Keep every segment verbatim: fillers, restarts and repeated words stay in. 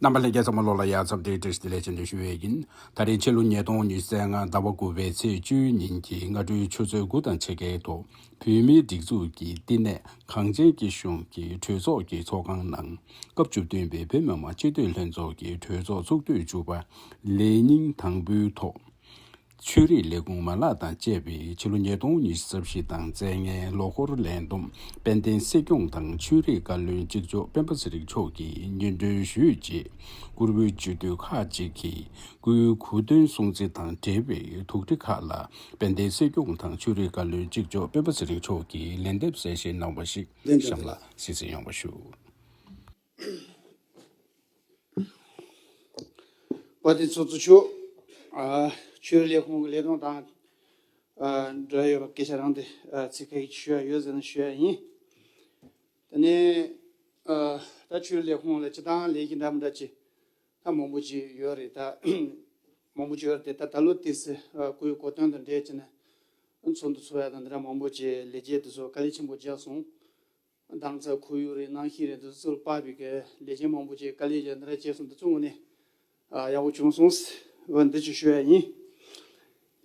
རྣམ་པ་ལྷན་རྒྱས་ཚང་མ་ལོ་ལ་ཡ་འཚམས་འདྲི་བཀྲ་ཤིས་བདེ་ལེགས་ཆེད་དུ་ཞུ་བས་ཡིན། ད་རེས་ཕྱི་ལོ་ཉིས་སྟོང་ཉི་ཤུ་རྩ་ལྔ་ཟླ་བ་དགུ་པའི་ཚེས་བཅུའི་ཉིན་གྱི་སྔ་དྲོའི་ཆུ་ཚོད་དགུ་དང་ཕྱེད་ཀའི་ཐོག་བོད་མིའི་སྒྲིག་འཛུགས་ཀྱི་བསྟི་གནས་གངས་ཅན་སྐྱིད་གཤོངས་ཀྱི་གྲོས་ཚོགས་ཀྱི་ཚོགས་ཁང་ནང་སྐབས་བཅུ་བདུན་པའི་བོད་མི་མང་སྤྱི་འཐུས་ལྷན་ཚོགས་ཀྱི་གྲོས་ཚོགས་ཚོགས་དུས་བཅུ་པ་ལས་ཉིན་དང་པོའི་ཐོག་ཆོས་རིག་ལས་ཁུངས་མ་ལག་དང་བཅས་པའི་ཕྱི་ལོ་ཉིས་སྟོང་ཉི་ཤུ་རྩ་བཞི་དང་རྩ་ལྔའི་ལོ་འཁོར་ལས་བསྡོམས་དཔལ་ལྡན་སྲིད་སྐྱོང་དང་ཆོས་རིག་བཀའ་བློན་གཅིག་ལྕོགས་སྤེན་པ་ཚེ་རིང་མཆོག་གིས་སྙན་སྒྲོན་ཞུས་རྗེས། བཀུར་འོས་སྤྱི་འཐུས་ཁག་ཅིག་གིས་སྐུའི་གོ་སྟོན་སྲུང་བརྩི་དང་འབྲེལ་བའི་ཐུགས་འདྲི་ཁག་ལ་དཔལ་ལྡན་སྲིད་སྐྱོང་དང་ཆོས་རིག་བཀའ་བློན་གཅིག་ལྕོགས་སྤེན་པ་ཚེ་རིང་མཆོག་གིས་ལན་འདེབས་གསལ་བཤད་གནང་བ་ཞིག་གཤམ་ལ་གཟིགས་གཟིགས་ཡོང་བ་ཞུ། བཀའ་དྲིན་ཚོགས་གཙོ་མཆོག་ཨ། ཆོས་རིག་ལས་ཁུངས་ཀྱི་ལས་དོན་དང་ཨ་འབྲེལ་ཡོད་པ་སྐད་ཆ་རང་དེ་ཨ་ཚིག་ཁ་ཡིག་ཞུ་ཡ་ཡོད་ཟེར་ན་ཞུ་ཡ་ཡིན། དེ་ནས་ཨ་ད་ཆོས་རིག་ལས་ཁུངས་ལ་སྤྱི་བཏང་ལས་ཀྱི་འདྲ་མི་འདྲ་ཅིག་ད་མང་པོ་ཅིག་ཡོད་རེད། ད་མང་པོ་ཅིག་ཡོད་རེད་དེ། ད་ད་ལོ་དུས་སུ་ཨ་སྐུའི་གོ་སྟོན་དང་འབྲེལ་བྱས་ནས་ཚོགས་འདུ་ཚོགས་ཡ་དང་འདི་འདྲ་མང་པོ་ཅིག་ལས་བྱེད་དེ་ཚོ་དཀའ་ལས་ཆེན་པོ་བརྒྱབ་སོང་། དང་ཚ་ཁོར་ཡུག་རེད། གནམ་གཤིས་རེད། འདི་ཚོ་ཚུར་དཔག་པའི་གི་ལས་བྱེད་མང་པོ་ཅིག་དཀའ་ལས་ཀྱང་འདི་འདྲ་བྱས་སོང་། འདི་ཚོ་དངོས་གནས་ཨ་ཡག་པོ་བྱུང་སོང་ཟེར་བ་འདི་ཅིག་ཞུ་ཡ་ཡིན།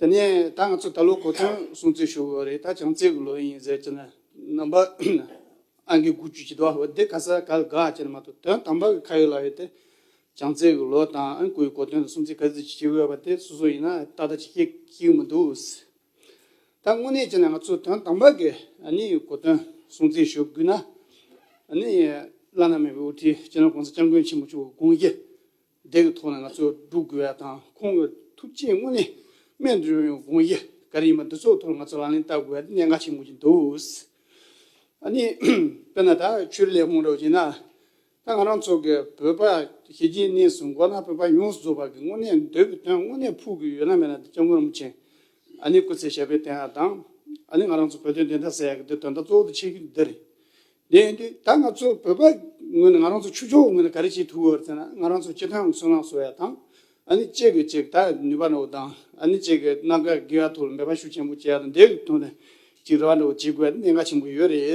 དེ་ནས་ད་ང་ཚོ་ད་ལོ་གོ་སྟོན་སྲུང་བརྩི་ཞུ་དགོས་རེད། ད་བྱམས་བརྩེ་གི་ལོ་ཡིན་ཟེར་གྱི་ན་རྣམ་པ་ཨང་ཀི་དགུ་བཅུ་གཅིག་འདུག་བ། འདི་ག་ས་ག་ལ་དགའ་བྱས་ན་མ་གཏོགས་དོན་དམ་པ་གི་ཁ་ཡོད་ལག་ཡོད་དེ་བྱམས་བརྩེ་གི་ལོ་དང་ཨ་སྐུའི་གོ་སྟོན་དང་སྲུང་བརྩི་ག་ཚོད་ཅིག་བྱེད་དགོས་པ་དེ་སོ་སོ་ཡིན་ན་ཏག་ཏག་ཅིག་ཤེས་ཤེས་ཀྱི་མི་འདུག་ད་དངོས་གནས་བྱས་ན་ང་ཚོ་དོན་དམ་པ་གི་ཨ་ནི་གོ་སྟོན་སྲུང་བརྩི་ཞུ་དགོས་ན་ཨ་ནི་བླ་ན་མེད་པའི་དབུ་ཁྲིད་སྤྱི་ནོར་༸གོང་ས་༸སྐྱབས་མགོན་ཆེན་པོ་མཆོག་གི་དགོངས་གཞི་དེ་གི་ཐོག་ནས་ང་ཚོ་སྒྲུབ་དགོས་ཡ་དང་། ཁོང་གི་ཐུགས་བསྐྱེད་དངོས་གནས་རྨད་དུ་བྱུང་བའི་དགོངས་གཞི་ག་རེ་ཡིན་པ་འདི་ཚོ་ཐོག་ང་ཚོ་ལག་ལེན་བསྟར་དགོས་ཡ་དེ་གནད་འགག་ཆེན་པོ་ཅིག་འདུག་ཨ་ནི་དཔེར་ན་ད་ཆོས་རིག་ལས་ཁུངས་འདྲ་བོ་བྱས་ན། ད་ང་རང་ཚོ་གི་བོད་པ་གཞིས་བྱེས་གནས་སུ་འགོ་ན་བོད་པ་ཡོངས་སུ་རྫོགས་པ་གི་དངོས་གནས་འདོད་པའི་དོན་དངོས་གནས་ཕུགས་ཀྱི་ཡོད་ན་མེད་ན་དེ་སྐྱབས་མགོན་རིན་པོ་ཆེ་ཨ་ནི་སྐུ་ཚེ་ཞབས་པད་བརྟན་ཡག་དང་། ཨ་ནི་ང་རང་ཚོ་བོད་དོན་བདེན་མཐའ་གསལ་ཡག་གི་དེ་དོན་དག་གཙོ་བོ་དེ་ཆེ་ཤོས་འདི་རེད། དེ་ཡིན་དུས་ད་ང་ཚོ་བོད་པ་ངོས་ནས་ང་རང་ཚོ་ཕྱོགས་ཕྱོགས་ངོས་ནས་ག་རེ་བྱེད་ཐུབ་ཡོད་རེད་ཟེར་ན། ང་རང་ཚོ་སྤྱི་མཐུན་གསུང་ནང་སོ་ཡ་དང་། ཨ་ནི་གཅིག་གིས་གཅིག་ད་ནུས་པ་འདྲ་བོ་དང་། ཨ་ནི་གཅིག་གིས་གནད་འགག་སྒེར་བ་ཐོག་ལ་འབད་པ་ཤུགས་ཆེན་པོ་བྱེད་ཡ་དང་། དེ་གི་དོན་དུ་གཅིག་རེ་བ་འདྲ་བོ་བྱེད་དགོས་ཡ་དེ་གནད་འགག་ཆེན་པོ་ཡོད་རེད།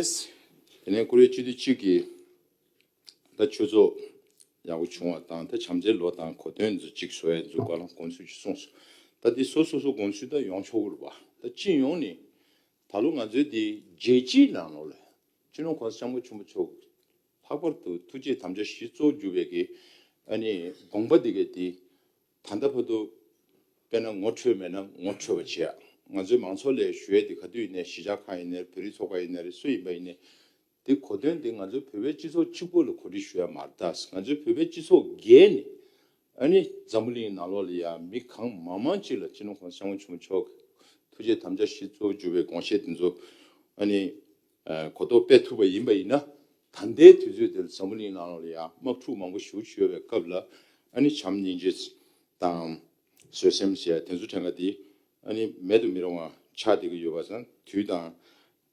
དེ་ནས་ཀོ་རི་ཡ་སྤྱི་འཐུས་གཅིག་གིས་ད་ཆོས་ཚོགས་ཡག་པོ་བྱུང་བ་དང་། ད་བྱམས་བརྩེའི་ལོ་དང་གོ་སྟོན་འདི་ཚོ་གཅིག་བཟོ་ཡ་འདུག་ག་ལ་དགོངས་ཚུལ་ཅིག་གསུངས་སོང་། ད་འདི་སོ་སོ་སོ་དགོངས་ཚུལ་ད་ཡོང་ཆོག་གི་རེད་པ། ད་སྤྱི་ཡོངས་ནས་ད་ལོ་ང་ཚོའི་འདི་རྒྱལ་སྤྱིའི་ནང་ལོགས་ལ་སྤྱི་ནོར་༸གོང་ས་༸སྐྱབས་མགོན་ཆེན་པོ་མཆོག་ལྷག་པར་དུ་ཐུགས་བསྐྱེད་དམ་བཅའ་བཞི་གཙོ་བོར་གྱུར་པའི་གི་ཨ་ནི་དགོངས་པ་འདི་གའི་འདི་ད་ལྟ་བར་དུ་དཔེར་ན་ངོ་འཕྲོད་མེད་ན་ངོ་འཕྲོད་པ་བྱེད་ཡ། ང་ཚོའི་མང་ཚོགས་ལ་ཞུ་ཡ་འདི་ག་དུས་ཡིན་ནའི་གཞིས་ཆགས་ཁག་ཡིན་ནའི་བོད་རིགས་ཚོགས་པ་ཡིན་ནའི་རེད། སུ་ཡིན་པ་ཡིན་ནའི་འདི་གོ་དོན་འདི་ང་ཚོའི་བོད་པའི་སྤྱི་ཚོགས་གཅིག་པོ་ལ་གོ་སྒྲིག་ཞུ་ཡ་མ་རེད། ད་ང་ཚོའི་བོད་པའི་སྤྱི་ཚོགས་བརྒལ་ནས་ཨ་ནི་འཛམ་བུ་གླིང་ནང་ལོགས་ལ་ཡ་མི་གང་མང་མང་ཅིག་ལ་སྤྱི་ནོར་༸གོང་ས་༸སྐྱབས་མགོན་ཆེན་པོ་མཆོག་གི་ཐུགས་བསྐྱེད་དམ་བཅའ་བཞི་གཙོ་བོར་གྱུར་པའི་དགོངས་བཞེད་འདི་ཚོ་ཨ་ནི་ཨ་གོ་རྟོགས་སྤེལ་ཐུབ་པ་ཡིན་པ་ཡིན་ན། ད་ལྟའི་དུས་ཚོད་འདིར་འཛམ་བུ་གླིང་ནང་ལོགས་ལ་ཡང་དམག་འཁྲུག་མང་པོ་ཞེ་པོ་ཅིག་ཡོད་པའི་སྐབས་ལ་ཨ་ནི་བྱམས་སྙིང་རྗེ་དང་བཟོད་སེམས་ཟེར་ཡ་དེ་ཚོ་ཕྲན་ག་དེ་ཨ་ནི་མེད་དུ་མི་རུང་བ་ཆགས་བསྡད་ཀྱི་ཡོད་པ་དང་། དུས་དང་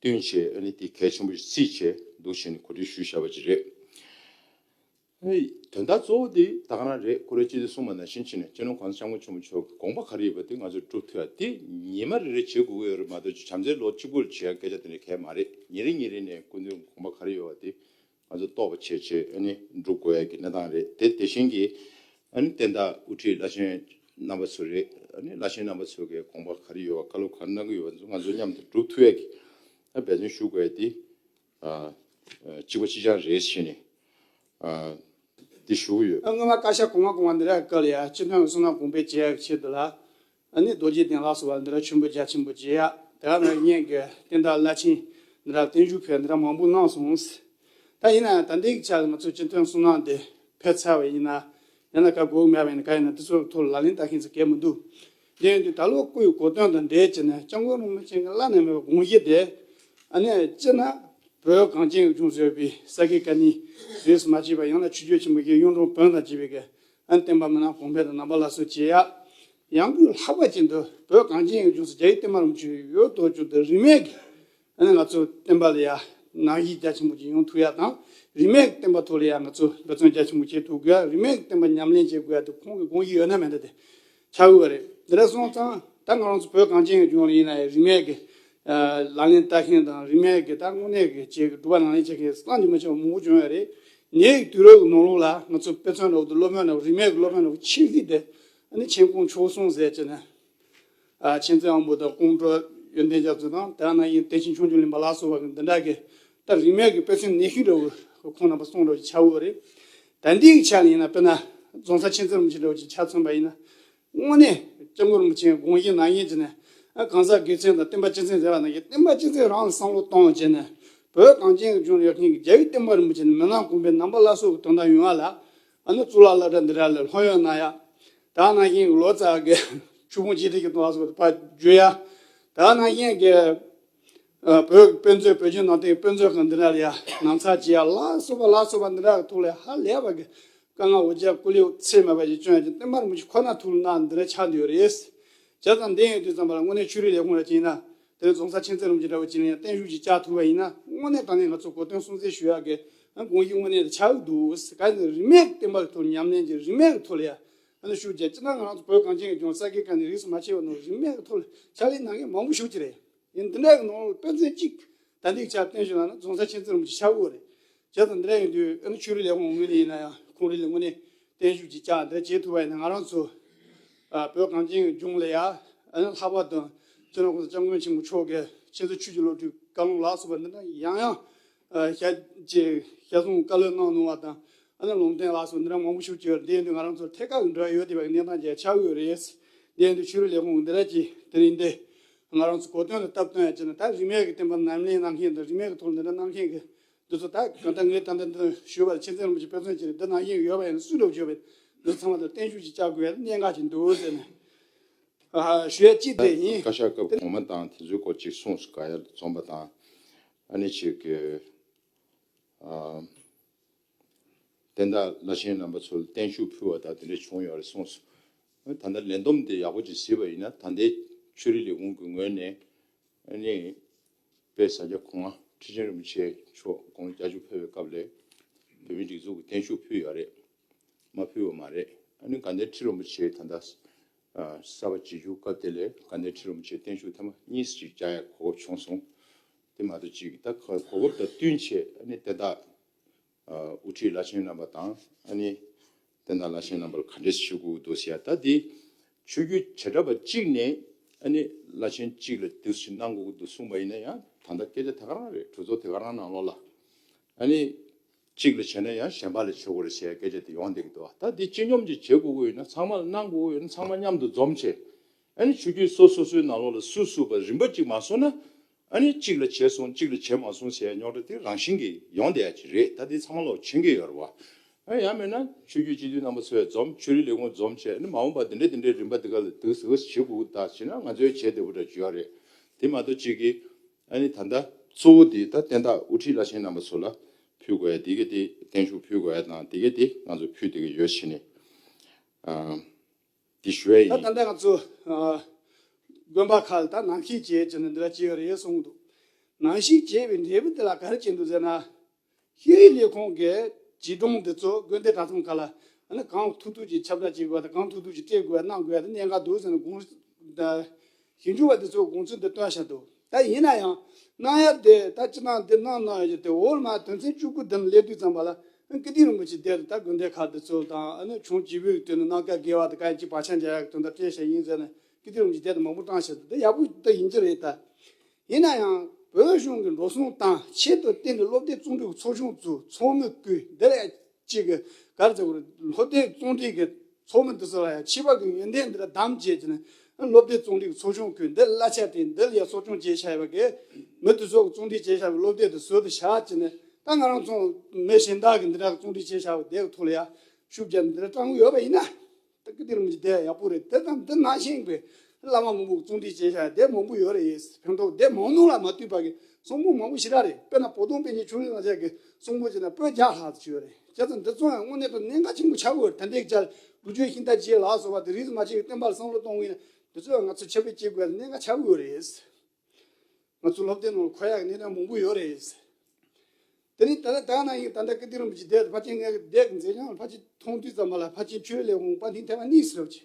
བསྟུན་བྱས་ཨ་ནི་དེ་གལ་ཆེན་པོ་ཞིག་བརྩིས་བྱས་འདུག་བྱས་ནས་གོ་སྒྲིག་ཞུས་བཞག་པ་ཅིག་རེད། ཨ་ནི་དོན་དག་གཙོ་བོ་དེ་ད་ག་རང་རེད། ཀོ་རེ་སྤྱི་འཐུས་གསུངས་པ་ནང་བཞིན་བྱས་ནས་སྤྱི་ནོར་༸གོང་ས་༸སྐྱབས་མགོན་ཆེན་པོ་མཆོག་གི་དགོངས་པ་ག་རེ་ཡོད་པ་དེ་ང་ཚོས་སྒྲུབ་ཐུབ་ཡ་དེ་ཉི་མ་རེ་རེ་བྱེད་དགོས་ཀྱི་ཡོད་རེད་མ་གཏོགས་ཅིག་བྱམས་བརྩེའི་ལོ་གཅིག་པོ་ལ་བྱེད་ཡ་སྐད་ཆ་དེ་འདྲ་གང་ཡང་མ་རེད། ཉིན་རེ་ཉིན་རེ་ནས་སྐུ་མདུན་དགོངས་པ་ག་རེ་ཡོད་པ་དེ་ང་ཚོ་རྟོགས་པ་བྱས་བྱས་ཨ་ནི་སྒྲུབ་དགོས་ཡ་གི་གནས་སྟངས་རེད། དེ་དེ་བཞིན་གྱི་ཨ་ནི་བསྟན་བདག་དབུ་ཁྲིད་བླ་ཆེན་རྣམ་པ་ཚོ་རེད། ཨ་ནི་བླ་ཆེན་རྣམ་པ་ཚོ་གི་དགོངས་པ་ག་རེ་ཡོད་པ། བཀའ་སློབ་ག་རེ་གནང་གི་ཡོད་པ་ཚོ་ང་ཚོ་མཉམ་དུ་སྒྲུབ་ཐུབ་ཡ་གི་ཨ་འབད་བརྩོན་ཞུ་དགོས་ཡ་དེ་ཨ་ཨ་གཅིག་པ་གཅིག་རྐྱང་རེད་ཟེར་ནས་ཨ་འདི་ཞུ་གི་ཡོད། ཨ་སྔོན་མ་བཀའ་ཤག་གོང་མ་གོང་མ་འདི་འདྲ་བཀའ་ལ་ཡ་སྤྱི་མཐུན་གསུང་གནང་གོང་འཕེལ་བྱེད་ཡ་གི་ཆེད་དུ་ལ། ཨ་ནི་རྡོ་རྗེ་གདན་ལ་སོགས་པ་འདི་འདྲ་མཆོད་འབུལ་རྒྱ་ཆེན་པོ་བྱེད་ཡ། དེ་ག་ནང་བཞིན་གྱི་བསྟན་བདག་བླ་ཆེན་འདི་འདྲ་བརྟན་བཞུགས་ཕེབས་འདི་འདྲ་མང་པོ་གནང་སོང་། ད་ཡིན་ན་ཡང་ད་ལྟའི་ཆར་ང་ཚོ་སྤྱི་མཐུན་གསུང་གནང་འདི་ཕེབས་ཚར་བ་ཡིན་ན། ཡང་ན་ག་དགོས་མེད་པ་ཡིན་ན་ག་ཡིན་ན་འདི་ཚོའི་ཐོག་ལ་ལག་ལེན་བསྟར་མཁན་ཚོ་གལ་མི་འདུག་དེ་ཡིན་དུས་ད་ལོ་སྐུའི་གོ་སྟོན་དང་འབྲེལ་བྱས་ནས་སྐྱབས་མགོན་རིན་པོ་ཆེ་གི་བླ་ན་མེད་པའི་དགོངས་གཞི་དེ། ཨ་ནི་སྤྱིར་ན་བོད་གངས་ཅན་གྱི་ལྗོངས་སུ་ཡོད་པའི་ས་དགེ་བཀའ་རྙིང་རིས་སུ་མ་ཆད་པ། ཡང་ན་ཆོས་བརྒྱུད་ཆེན་པོ་བཞི་གཡུང་དྲུང་བོན་དང་བཅས་པའི་གི་ཨ་ནི་བསྟན་པ་མི་སྣ་གོང་འཕེལ་དང་རྣམ་པ་སླར་གསོ་བྱེད་ཡ། ཡང་སྒོས་ལྷག་པ་ཅན་དུ་བོད་གངས་ཅན་གྱི་ལྗོངས་སུ་རྒྱ་ཡི་བསྟན་པ་རིན་པོ་ཆེ་ཡོད་དོ་ཅོག་ཏུ་རིས་མེད་ཀྱི་ཨ་ནི་ང་ཚོ་བསྟན་པ་ལ་ཡ་ནང་བཞིན་རྒྱ་ཆེན་པོ་ཅིག་ཡོང་ཐུབ་ཡ་དང་། རིས་མེད་ཀྱི་བསྟན་པ་ཐོག་ལ་ཡ་ང་ཚོ་འབད་བརྩོན་རྒྱ་ཆེན་པོ་བྱེད་ཐུབ་དགོས་ཡ། རིས་མེད་ཀྱི་བསྟན་པ་ཉམས་ལེན་བྱེད་དགོས་ཡ་དེ་ཁོང་གི་དགོངས་གཞི་ཡོད་ན་མེད་ན་དེ་ཆགས་ཡོད་པ་རེད། འདི་འདྲ་སོང་ཙང་ད་ང་རང་ཚོ་བོད་གངས་ཅན་གྱི་ལྗོངས་ལ་ཡིན་ན་ཡང་རིས་མེད་ཀྱི་ཨ་ལག་ལེན་བསྟར་མཁན་དང་། རིས་མེད་ཀྱི་ད་དངོས་གནས་ཀྱི་ཅིག་སྒྲུབ་པ་ལག་ལེན་བྱེད་མཁན་བསམ་གྱིས་མི་ཁྱབ་པ་མང་པོ་བྱུང་ཡོད་རེད། ཉེ་བའི་དུས་རབས་ཀྱི་ནང་ལོགས་ལ་ང་ཚོ་དཔེ་མཚོན་འདྲ་བོ་དང་སློབ་དཔོན་འདྲ་བོ་རིས་མེད་ཀྱི་སློབ་དཔོན་འདྲ་བོ་ཆེ་ཤོས་དེ་ཨ་ནི་མཁྱེན་ཀོང་ཆོས་གསུམ་ཟེར་གྱི་ནས། ཨ་མཁྱེན་བརྩེ་དབང་པོ་དང་ཀོང་སྤྲུལ་ཡོན་ཏན་རྒྱ་མཚོ་དང་དེ་ནང་བཞིན་བསྟན་ཆེན་ཆོས་འབྱུང་གླིང་པ་ལ་སོགས་པ་གི་འདི་འདྲ་གི་ད་རིས་མེད་ཀྱི་དཔེ་མཚོན་ཉེ་ཤོས་འདྲ་བོ་ཁོང་རྣམ་པ་གསུང་འདྲ་བོ་ཅིག་ཆགས་ཡོད་རེད། ད་འདི་གི་ཆ་ནས་ཡིན་ན་དཔེར་ན་རྫོང་སར་མཁྱེན་བརྩེ་རིན་པོ་ཆེ་འདྲ་བོ་ཅིག་ཆ་མཚོན་པ་ཡིན་ན། དངོས་གནས་སྐྱབས་མགོན་རིན་པོ་ཆེའི་དགོངས་གཞི་ནང་བཞིན་བྱས་ནས་ཨ་གང་ཟག་དགེ་མཚན་དང་བསྟན་པ་སྤྱི་མཚན་ཟེར་བ་ནང་བཞིན་བསྟན་པ་སྤྱི་མཚན་རང་ལ་བསམ་བློ་གཏོང་བྱས་ནས་བོད་གངས་ཅན་གྱི་ལྗོངས་ཡོད་མཁན་གྱི་རྒྱལ་བའི་བསྟན་པ་རིན་པོ་ཆེ་ནི་མི་ནག་གོང་འཕེལ་ནང་པ་སླར་གསོ་གི་དོན་དག་ཡོང་བ་ལ་ཨ་ནི་གཙུག་ལག་སློབ་གྲྭ་འདི་འདྲ་ལ་སློབ་ཡོན་གནང་ཡ། ད་ནང་བཞིན་ལོ་ཙཱ་གི་ཆོས་ཕུང་གཅིག་སྒྲིལ་གྱི་དོན་དག་སོགས་ཕར་བརྗོད་ཡ། ད་ནང་བཞིན་གྱི་ཨ་བོད་ཀྱི་དཔེ་མཛོད་བོད་བརྒྱུད་ནང་བསྟན་དཔེ་མཛོད་ཁང་འདི་འདྲ་ལ་ཡ་ནང་ཚགས་བྱེད་ཡ་ལ་སོགས་པ་ལ་སོགས་པ་འདི་འདྲ་གི་ཐོག་ལ་ཧ་ལས་པ་གི་དཀའ་ངལ་འོ་བརྒྱལ་སྐུ་ལུས་ཚད་མེད་པ་ཞིག་བསྐྱོན་ཡ་ཅིག་བསྟན་པ་རིན་པོ་ཆེ་ཁོ་ན་ཐུགས་ལ་གནང་འདི་འདྲ་ཆགས་འདུག་ཡོད་རེད། བྱས་ཙང་འདི་ཡིན་དུས་ཙམ་པ་ལ་དངོས་གནས་ཆོས་རིག་ལས་ཁུངས་ལ་བྱས་ན་དེ་ནས་རྫོང་སར་མཁྱེན་བརྩེ་རིན་པོ་ཆེ་འདྲ་བོ་ཅིག་ལ་ཡང་བརྟན་བཞུགས་ཅིག་བསྐྱལ་ཐུབ་པ་ཡིན་ན་དངོས་གནས་དྲང་གནས་ང་ཚོ་གོ་སྟོན་སྲུང་བརྩི་ཞུ་ཡག་གི་དགོངས་གཞི་དངོས་གནས་དེ་ཆགས་ཀྱི་འདུག་ག་ནི་རིས་མེད་ཀྱི་བསྟན་པ་གི་ཐོག་ཉམས་ལེན་གྱི་རིས་མེད་ཀྱི་ཐོག་ལ་ཡ་ཨ་ནི་ཤུགས་རྒྱག་ཅི་ན་ང་རང་ཚོ་བོད་གངས་ཅན་གྱི་ལྗོངས་ས་དགེ་བཀའ་ནི་རིས་སུ་མ་ཆད་པ་ནང་རིས་མེད་ཀྱི་ཐོག་ལ་ཕྱག་ལས་གནང་མཁན་མང་པོ་ཞིག་ཅིག་རེད། ཡིན་འདི་འདྲ་གི་ནང་ལ་དཔེ་མཚོན་གཅིག་ད་ལྟའི་ཆར་བསྟན་བཞིན་ལ་ན་རྫོང་སར་མཁྱེན་བརྩེ་རིན་པོ་ཆེ་ཆགས་ཡོད་རེད། བྱས་ཙང་འདི་འདྲ་ཡིན་དུས་ཨ་ནི་ཆོས་རིག་ལས་ཁུངས་ངོས་ནས་ཡིན་ན་ཡང་ཁོང་རིགས་ལ་དངོས་གནས་བརྟན་བཞུགས་ཀྱི་བསྐྱལ་འདི་འདྲ་བྱེད་ཐུབ་པ་ཡིན་ན་ང་རང་ཚོ་ཨ་བོད་གངས་ཅན་གྱི་ལྗོངས་ལ་ཡ་ཨ་ནི་ལྷག་པར་དུ་སྤྱི་ནོར་༸གོང་ས་༸སྐྱབས་མགོན་ཆེན་པོ་མཆོག་གིས་ཆོས་རྩེ་ཆོས་ཀྱི་བློ་གྲོས་བཀའ་ལུང་ལ་སོགས་པ་འདི་འདྲ་ཡང་ཡང་ཨ་ཞལ་ཅིག་ཞལ་གསུང་བཀའ་སློབ་གནང་གནང་བ་དང་ཨ་ནི་ལུང་བསྟན་ལ་སོགས་འདི་འདྲ་མང་པོ་ཞིག་བྱས་ཡོད་རེད། འདི་ཡིན་དུས་ང་རང་ཚོར་ཐད་ཀར་གྱི་འབྲེལ་བ་ཡོད་བསྡད་པའི་གནས་སྟངས་ཅིག་ཆགས་ཡོད་རེད། འདི་ཡིན་དུས་ཆོས་རིག་ལས་ཁུངས་འདི་འདྲ་ཅིག་དེ་རིང་འདི་ང་རང་ཚོ་གོ་སྟོན་དུ་སྟབས་བསྟུན་ཡ་བྱས་ན་ད་རིས་མེད་ཀྱི་བསྟན་པ་ཉམས་ལེན་གནང་མཁན་དང་རིས་མེད་ཀྱི་ཐོག་འདི་འདྲ་གནང་མཁན་གྱི་འདི་ཚོ་ད་གང་ལྟར་ངས་ད་ལྟ་འདི་ཞུས་པ་ལ་མཁྱེན་བརྩེ་རིན་པོ་ཆེ་དཔེ་མཚོན་བྱས་ནས་འདི་ནང་བཞིན་ཡོད་པ་ཡིན་ན་སུས་འགྲོ་བརྗོད་པས་འདི་ཚང་མ་ལ་བརྟན་བཞུགས་ཅིག་བསྐྱལ་དགོས་ཡ་གནད་འགག་ཅིག་འདུག་ཟེར་ནས་ཨ་ཞུ་ཡ་གཅིག་དེ་ཡིན། བཀའ་ཤག་སྐབས་གོང་མ་དང་དེ་ཚོའི་སྐོར་ཅིག་གསུངས་སོང་། ག་ཡར་འཛོམས་པ་དང་ཨ་ནི་ཅིག་གི་ཨ་དེ་འདྲ་བླ་ཆེན་རྣམ་པ་ཚོ་ལ་བརྟན་བཞུགས་ཕུལ་བ་དང་དེ་འདྲ་བྱུང་ཡོད་རེད་གསུངས་སོང་། ད་ལྟ་ལས་བསྡོམས་དེ་ཡག་པོ་ཅིག་གཟིགས་པ་ཡིན་ན་ད་ལྟའི་ཆོས་རིག་ལས་ཁུངས་ཀྱི་ངོས་ནས་ཨ་ནི་དཔལ་ས་སྐྱ་གོང་མ་ཁྲི་ཆེན་རིན་པོ་ཆེ་མཆོག་དགུང་ལོ་བརྒྱད་ཅུ་ཕེབས་པའི་སྐབས་ལ་བོད་མིའི་སྒྲིག་འཛུགས་ཀྱི་བརྟན་བཞུགས་ཕུལ་ཡོད་རེད། མ་ཕུལ་བ་མ་རེད། ཨ་ནི་དགའ་ལྡན་ཁྲི་རིན་པོ་ཆེ་ད་ལྟ་ཨ་གསར་པ་བྱེད་རྒྱུ་སྐབས་དེ་ལ་དགའ་ལྡན་ཁྲི་རིན་པོ་ཆེ་བརྟན་བཞུགས་ཐེངས་མ་གཉིས་ཅིག་བཅར་ཡ་གོ་སྐབས་བྱུང་སོང་། དེ་མ་གཏོགས་ཅིག་ད་གོ་སྐབས་དང་བསྟུན་བྱས་ཨ་ནི་དེ་དག་དབུ་ཁྲིད་བླ་ཆེན་རྣམ་པ་དང་ཨ་ནི་བསྟན་བདག་བླ་ཆེན་རྣམ་པ་ལ་ག་འདྲས་ཞུ་དགོས་འདུག་ཟེར་ཡ། ད་འདི་ཆོས་བརྒྱུད་བྱེ་བྲག་པ་གཅིག་ནས་ཨ་ནི་བླ་ཆེན་གཅིག་ལ་འདུག་ཞིག་གནང་དགོས་ཀྱི་འདུག་གསུངས་པ་ཡིན་ན་ཡང་ད་ལྟ་སྐད་ཆ་དེ་ག་རང་རེད། གྲོས་ཚོགས་དེ་ག་རང་ནང་ལོགས་ལ་ཨ་ནི་གཅིག་ལ་བྱས་ན་ཡང་གཞན་པ་ལ་བྱེད་དགོས་རེད་ཟེར་ཡ་སྐད་ཆ་དེ་ཡོང་བསྡད་ཀྱི་འདུག་ད་འདི་སྤྱི་སྙོམས་ཀྱིས་བྱེད་དགོས་ཀྱི་ཡོད་ན་ཚང་མ་ལ་གནང་དགོས་ཀྱི་ཡོད་ན་ཚང་མ་མཉམ་དུ་འཛོམས་བྱས་ཨ་ནི་ཆོས་བརྒྱུད་སོ་སོ་སོའི་ནང་ལོགས་ལ་སུ་སུ་བ་རིམ་པ་གཅིག་མ་སོང་ན། ཨ་ནི་གཅིག་ལ་བྱས་སོང་གཅིག་ལ་བྱས་མ་སོང་ཟེར་ཡ་རྙོག་དྲ་དེ་རང་བཞིན་གྱིས་ཡོང་བསྡད་ཡ་ཅིག་རེད། ད་དེ་ཚང་མ་ལོག་མཁྱེན་གྱི་ཡོད་རེད་བ། ཨ་ཡང་མིན་ན་ཆོས་བརྒྱུད་སྤྱི་འཐུས་རྣམ་པ་ཚོས་འཛོམས་ཆོས་རིག་ལས་ཁུངས་འཛོམས་བྱས་ཨ་ནི་མ་འོངས་པ་དེ་འདྲ་དེ་འདྲའི་རིམ་པ་དེ་ག་ལ་འདུག་ཟེར་བ་བྱེད་དགོས་ད་བྱས་ན་ང་ཚོའི་བྱས་བསྡད་པ་འདྲ་བརྗོད་ཡ་རེད། དེ་མ་གཏོགས་གཅིག་གིས་ཨ་ནི་ད་ལྟ་གཙོ་བོ་དེ་ད་བསྟན་བདག་དབུ་ཁྲིད་བླ་ཆེན་རྣམ་པ་ཚོ་ལ་ཕུལ་དགོས་ཡ་དེ་ག་དེ་བརྟན་བཞུགས་ཕུལ་དགོས་ཡ་དང་དེ་ག་དེ་ང་ཚོ་ཕུལ་བསྡད་ཀྱི་ཡོད་བྱས་ནས་ཨ། དེ་ཞུ་ཡ་ད་ཡིན། ད་ལྟ་ང་ཚོ་ཨ་དགོན་པ་ཁག་ལ་ད་ནང་བཤེར་བྱས་ཀྱི་ནི་འདི་འདྲ་བྱས་ཡོད་རེད་གསུངས་འདུག་ནང་བཤེར་བྱས་པའི་འབྲས་བུ་དེ་ལ་ག་རེ་བྱས་འདུག་ཟེར་ན། ཤེས་རིག་ལས་ཁུངས་ཀྱི་བྱིས་སྒྲུང་འདི་ཚོ་དགོན་སྡེ་གྲྭ་ཚང་ཁག་ལ་ཨ་ནི་གང་ཐུབ་ཐུབ་ཀྱིས་ཁྱབ་བསྒྲགས་བྱེད་དགོས་དང་གང་ཐུབ་ཐུབ་ཀྱིས་སྤྲད་དགོས་གནང་དགོས་ཡ་དེ་གནད་འགག་འདུག་ཟེར་ནས་དགོངས་ཞིབ་འཇུག་པ་འདི་ཚོ་དགོངས་ཚུལ་འདི་བཏོན་བཞག་འདུག་ད་ཡིན་ན་ཡང་གནང་ཡ་དེ་ད་སྤྱི་བཏང་འདི་གནང་གནང་ཡ་དེ་འོག་མ་དོན་ཚན་བཅུ་དགུ་འདི་ནང་སླེབས་དུས་ཙམ་པ་ལ་ཀིརྟི་རིན་པོ་ཆེ་དེར་ད་དགོན་སྡེ་ཁག་འདི་ཚོ་དང་ཨ་ནི་ཆུང་བྱིས་པའི་དོན་ནི་གནམ་ཁ་དགེ་བ་དང་གང་ཅི་བག་ཆགས་འཇལ་ཡག་གི་དོན་དག་སྤྲད་བཞག་ཡིན་ཟེར་ནས་ཀིརྟི་རིན་པོ་ཆེ་དེར་མང་པོ་བཏང་བཞག་འདུག་དེ་ཡག་པོ་ད་ཡིན་གྱི་རེད་ད། ཡིན་ན་ཡང་བོད་གཞུང་གི་འགྲོ་སོང་དང་ཆེད་དུ་བཏོན་ནས་སློབ་དེབ་བཙོང་སྒྲིག་ཚོགས་ཆུང་བཙུགས་ཚོགས་མི་བསྐོས་འདི་ལས་གཅིག་གི་གར་ཟེར་བར་སློབ་དེབ་བཙོང་སྒྲིག་གི་ཚོགས་མི་འདི་ཚོ་ལ་ཡང་ཕྱི་པ་གི་ཡོན་ཏན་འདི་ལ་བདམས་བྱས་ཀྱི་ནི་སློབ་དེབ་བཙོང་སྒྲིག་ཚོགས་ཆུང་བསྐོས་འདི་གླ་ཆ་སྤྲད་འདི་ལ་ཡང་གསོ་སྐྱོང་བྱས་བཞག་ཡོད་པ་གི་མི་འདི་ཚོ་གི་བཙོང་སྒྲིག་བྱས་བཞག་པའི་སློབ་དེབ་འདི་བཟོས་ཏེ་བཞག་ཀྱི་ནི་ད་ང་རང་ཚོ་མི་གཞན་དག་གི་འདི་འདྲ་གི་བཙོང་སྒྲིག་བྱས་བཞག་པ་དེ་གི་ཐོག་ལ་ཡང་ཤུགས་རྒྱབ་ནས་འདི་འདྲ་སྤྲང་པོ་ཡོད་པ་ཡིན་ན། ད་ཀིརྟི་རིན་པོ་ཆེ་དེ་ཡག་པོ་རེད། དེ་ཙམ་དེ་ནང་བཞིན་པའི་བླ་མ་མང་པོ་གི་བཙོང་སྒྲིག་བྱས་བཞག་དེ་མང་པོ་ཡོད་རེད། ཕན་ཐོགས་དེ་མང་ནོ་ལ་མ་ལྟོས་པ་གི་གསུང་འབུམ་མང་པོ་ཞེ་དྲག་རེད། དཔེར་ན་བོ་དོང་དཔེ་རྙིང་ཆོས་རིག་ནང་བཞིན་གི་གསུང་འབུམ་བྱས་ན་པོད་བརྒྱ་ལྷག་ཙམ་ཡོད་རེད། བྱས་ཙང་འདི་ཚོ་ཡང་དངོས་གནས་དྲང་གནད་འགག་ཆེན་པོ་ཆགས་ཡོད་རེད། ད་ལྟའི་ཆར་ལུགས་སྦྱོར་ཤིང་རྟ་བརྒྱད་ལ་སོགས་པ་དེ་རིས་སུ་མ་ཆད་པའི་བསྟན་པ་ལ་བསམ་བློ་གཏོང་གི་ཡིན་ན་འདི་ཚོ་ཡང་ང་ཚོ་ཁྱབ་སྤེལ་བྱེད་དགོས་ཡ་གནད་འགག་ཆགས་ཡོད་རེད། ང་ཚོ་སློབ་དེབ་ནང་ལ་འཁོད་ཡག་གི་གནས་སྟངས་མང་པོ་ཡོད་རེད། དེ་ནི་ད་ལྟ་ད་ནང་བཞིན་ད་ལྟ་ཀིརྟི་རིན་པོ་ཆེ་འདས་ཕལ་ཆེར་ངའི་འདས་ཀྱི་མཛད་བྱང་ལ་ཕལ་ཆེར་མཐོང་དུས་ཙམ་པ་ལ་ཕལ་ཆེར་ཆོས་རིག་ལས་ཁུངས་པར་འཐེན་ཐེངས་མ་གཉིས་ཟེར་བ་ཅིག་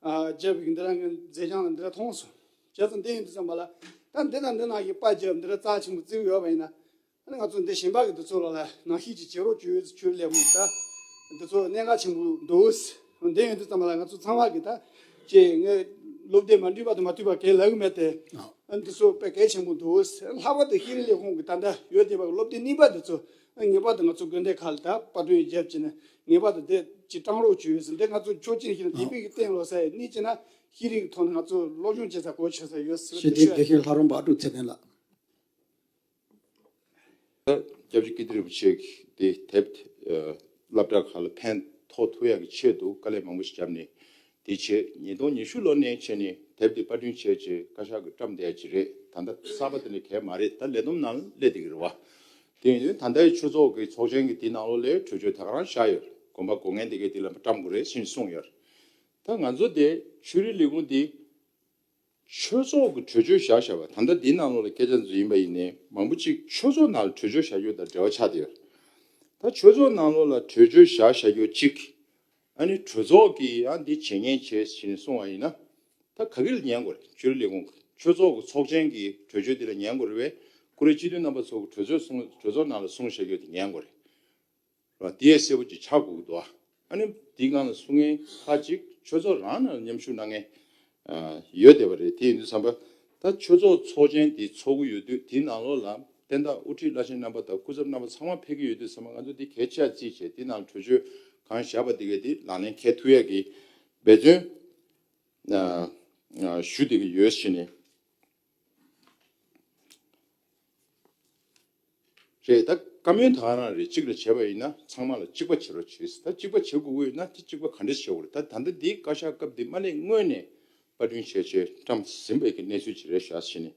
ཨ་བརྒྱབ་པའི་འདི་རང་གི་མཛད་བྱང་ལ་འདི་འདྲ་མཐོང་སོང་། བྱས་ཙང་འདི་ཡིན་དུས་ཙམ་པ་ལ་ད་འདི་དང་འདི་ནང་བཞིན་པར་བརྒྱབ་འདི་འདྲ་རྩ་ཆེན་པོ་བརྩི་གི་ཡོད་པ་ཡིན་ན། ང་ཚོ་འདི་གཞན་པ་གི་འདི་ཚོ་ལ་ལ་ནང་བཤད་ཅིག་བྱེད་རོགས་བྱོས། ཆོས་ལས་མོ་ད་འདི་ཚོ་གནད་འགག་ཆེན་པོ་འདུག་འདི་ཡོང་དུས་ཙམ་པ་ལ་ང་ཚོ་ཚང་མ་གི་ད་ཅེ་ངས་སློབ་དེབ་མ་འགྲིག་པ་དང་མ་མཐུན་པ་གས་ལབ་གི་མེད་དེ། འདི་ཚོ་དཔེ་གལ་ཆེན་པོ་འདུག་ལྷག་པར་དུ་ཤེས་རིག་ལས་ཁུངས་ཀྱི་ད་ལྟ་ཡོད་བསྡད་པ་གི་སློབ་དེབ་གཉིས་པ་འདི་ཚོ་ངེས་པར་དུ་ང་ཚོ་དགོན་སྡེ་ཁག་ལ་ད་པར་སྐྲུན་རྒྱབ་བྱས་ནས་ངེས་པར་དུ་དེ་ཅིག་བཏང་རོགས་བྱོས་ཟེར། འདི་ང་ཚོ་ཆོག་མཆན་ཞིག་ལ་དེ་བས་ཀྱི་བསྟན་ལོ་ས་ཡི་གནས་ཅི་ན་ཤེས་རིག་གི་ཐོག་ནས་ང་ཚོ་སློབ་སྦྱོང་བྱེད་ས་གོ་ཆོད་ས་ཡོད་ཟེར། ཞེས་དེ་དགེ་བཤེས་ལྷ་རམས་པ་ཨ་ཀྲུག་ཚེ་བརྟན་ལགས། སྐྱབས་རྗེ་ཀིརྟི་རིན་པོ་ཆེ་གིས་དེ་དེབ་དེ་སློབ་གྲྭ་ཁག་ལ་ཕན་ཐོགས་ཐུབ་ཡག་གི་ཆེད་དུ་དཀའ་ལས་མང་པོ་ཞིག་བརྒྱབ་ནས་དེ་བྱས། ཉིས་སྟོང་ཉི་ཤུ་ལོ་ནས་བྱས་ནས་དེབ་དེ་པར་སྐྲུན་བྱས་བྱས་བཀའ་ཤག་གིས་བཀྲམ་བསྡད་ཀྱི་རེད། ད་ལྟ་གསར་པ་དེ་འདྲ་གང་ཡང་མ་རེད། ད་ལས་བསྡོམས་ནང་ལ་སླེབས་བསྡད་ཀྱི་རེད་བ། དེ་ཡིན་དུས་ད་ལྟའི་ཆོས་ཚོགས་ཀྱི་ཚོགས་ཆེན་གྱི་དེ་ནང་ལོགས་ལ་གྲོས་ཆོད་ད་ག་རང་བཞག་ཡོད་རེད། དགོངས་པ་དགོངས་ངན་དེ་གའི་དེ་ལ་བཀྲམ་དགོས་རེད་ཟེར་ནས་གསུངས་ཡོད་རེད། ད་ང་ཚོ་དེ་ཆོས་རིག་ལས་ཁུངས་དེ་ཆོས་ཚོགས་ཀྱི་གྲོས་ཆོད་བཞག་བཞག་པ། ད་ལྟ་འདིའི་ནང་ལོགས་ལ་སྐད་ཆ་འཛུལ་ཡིན་པ་ཡིན་ནའི་མང་པོ་ཅིག་ཆོས་ཚོགས་ནང་ལ་གྲོས་ཆོད་བཞག་རྒྱུ་དང་འབྲེལ་བ་ཆགས་བསྡད་ཡོད། ད་ཆོས་ཚོགས་ནང་ལོགས་ལ་གྲོས་ཆོད་བཞག་བཞག་རྒྱུ་གཅིག་ཨ་ནི་གྲོས་ཚོགས་ཀྱིས་ཡང་འདི་བྱེད་ཉན་བྱེད་ཟེར་ནས་གསུངས་པ་ཡིན་ན། ད་ག་གི་ལ་ཉན་དགོས་རེད། ཆོས་རིག་ལས་ཁུངས་ཀྱི་ཆོས་ཚོགས་ཀྱི་ཚོགས་ཆེན་གྱི་གྲོས་ཆོད་འདི་ལ་ཉན་དགོས་རེད་པས། ཀུ་རེ་སྤྱི་འཐུས་རྣམ་པ་ཚོ་གི་གྲོས་ཚོགས་གསུང་གྲོས་ཚོགས་ནང་ལ་གསུངས་བཞག་རྒྱུ་དེ་ཉན་དགོས་རེད། ར་དེ་ཡས་གསལ་པོ་ཅིག་ཆགས་དགོས་ཀྱི་འདུག་ཨ་ནི་དེའི་སྒང་ལ་གསུང་མཁན་ཁག་ཅིག་ཆོས་ཚོགས་རང་ནང་ལ་མཉམ་ཞུགས་གནང་མཁན་ཨ་ཡོད་བསྡད་པ་རེད། དེ་ཡིན་དུས་ཙམ་པ་ད་ཆོས་ཚོགས་ཚོགས་ཆེན་དེ་ཚོགས་ཀྱི་ཡོད་དུས་དེའི་ནང་ལོགས་ལ་བསྟན་བདག་དབུ་ཁྲིད་བླ་ཆེན་རྣམ་པ་དང་སྐུ་ཚབ་རྣམ་པ་ཚང་མ་ཕེབས་ཀྱི་ཡོད་དུས་ཙམ་པ་ང་ཚོ་དེ་གལ་ཆེ་བརྩིས་བྱས་དེ་ནང་གྲོས་ཆོད་གང་བཞག་པ་དེ་གས་དེ་ལག་ལེན་འཁེལ་ཐུབ་ཡས་ཀྱི་འབད་བརྩོན་ཨ་ཨ་ཞུ་བསྡད་ཀྱི་ཡོད་ཟེར་ནས། རེད། ད་བཀའ་མོལ་ད་ག་རང་རེད། གཅིག་ལ་བྱས་པ་ཡིན་ན་ཚང་མ་ལ་གཅིག་པ་བྱེད་རོགས་བྱེད། ད་གཅིག་པ་བྱེད་དགོས་ཀྱི་ཡོད་ན་དེ་གཅིག་པ་ག་འདྲས་བྱེད་དགོས་རེད། ད་ད་ལྟ་འདིའི་བཀའ་ཤག་སྐབས་འདི་མ་སླེབས་སྔོན་ནས་པར་སྐྲུན་བྱས་བྱས་བཀྲམ་ཟིན་པའི་གི་གནས་ཚུལ་ཅིག་རེད་ཤག་ཟེར་ནས།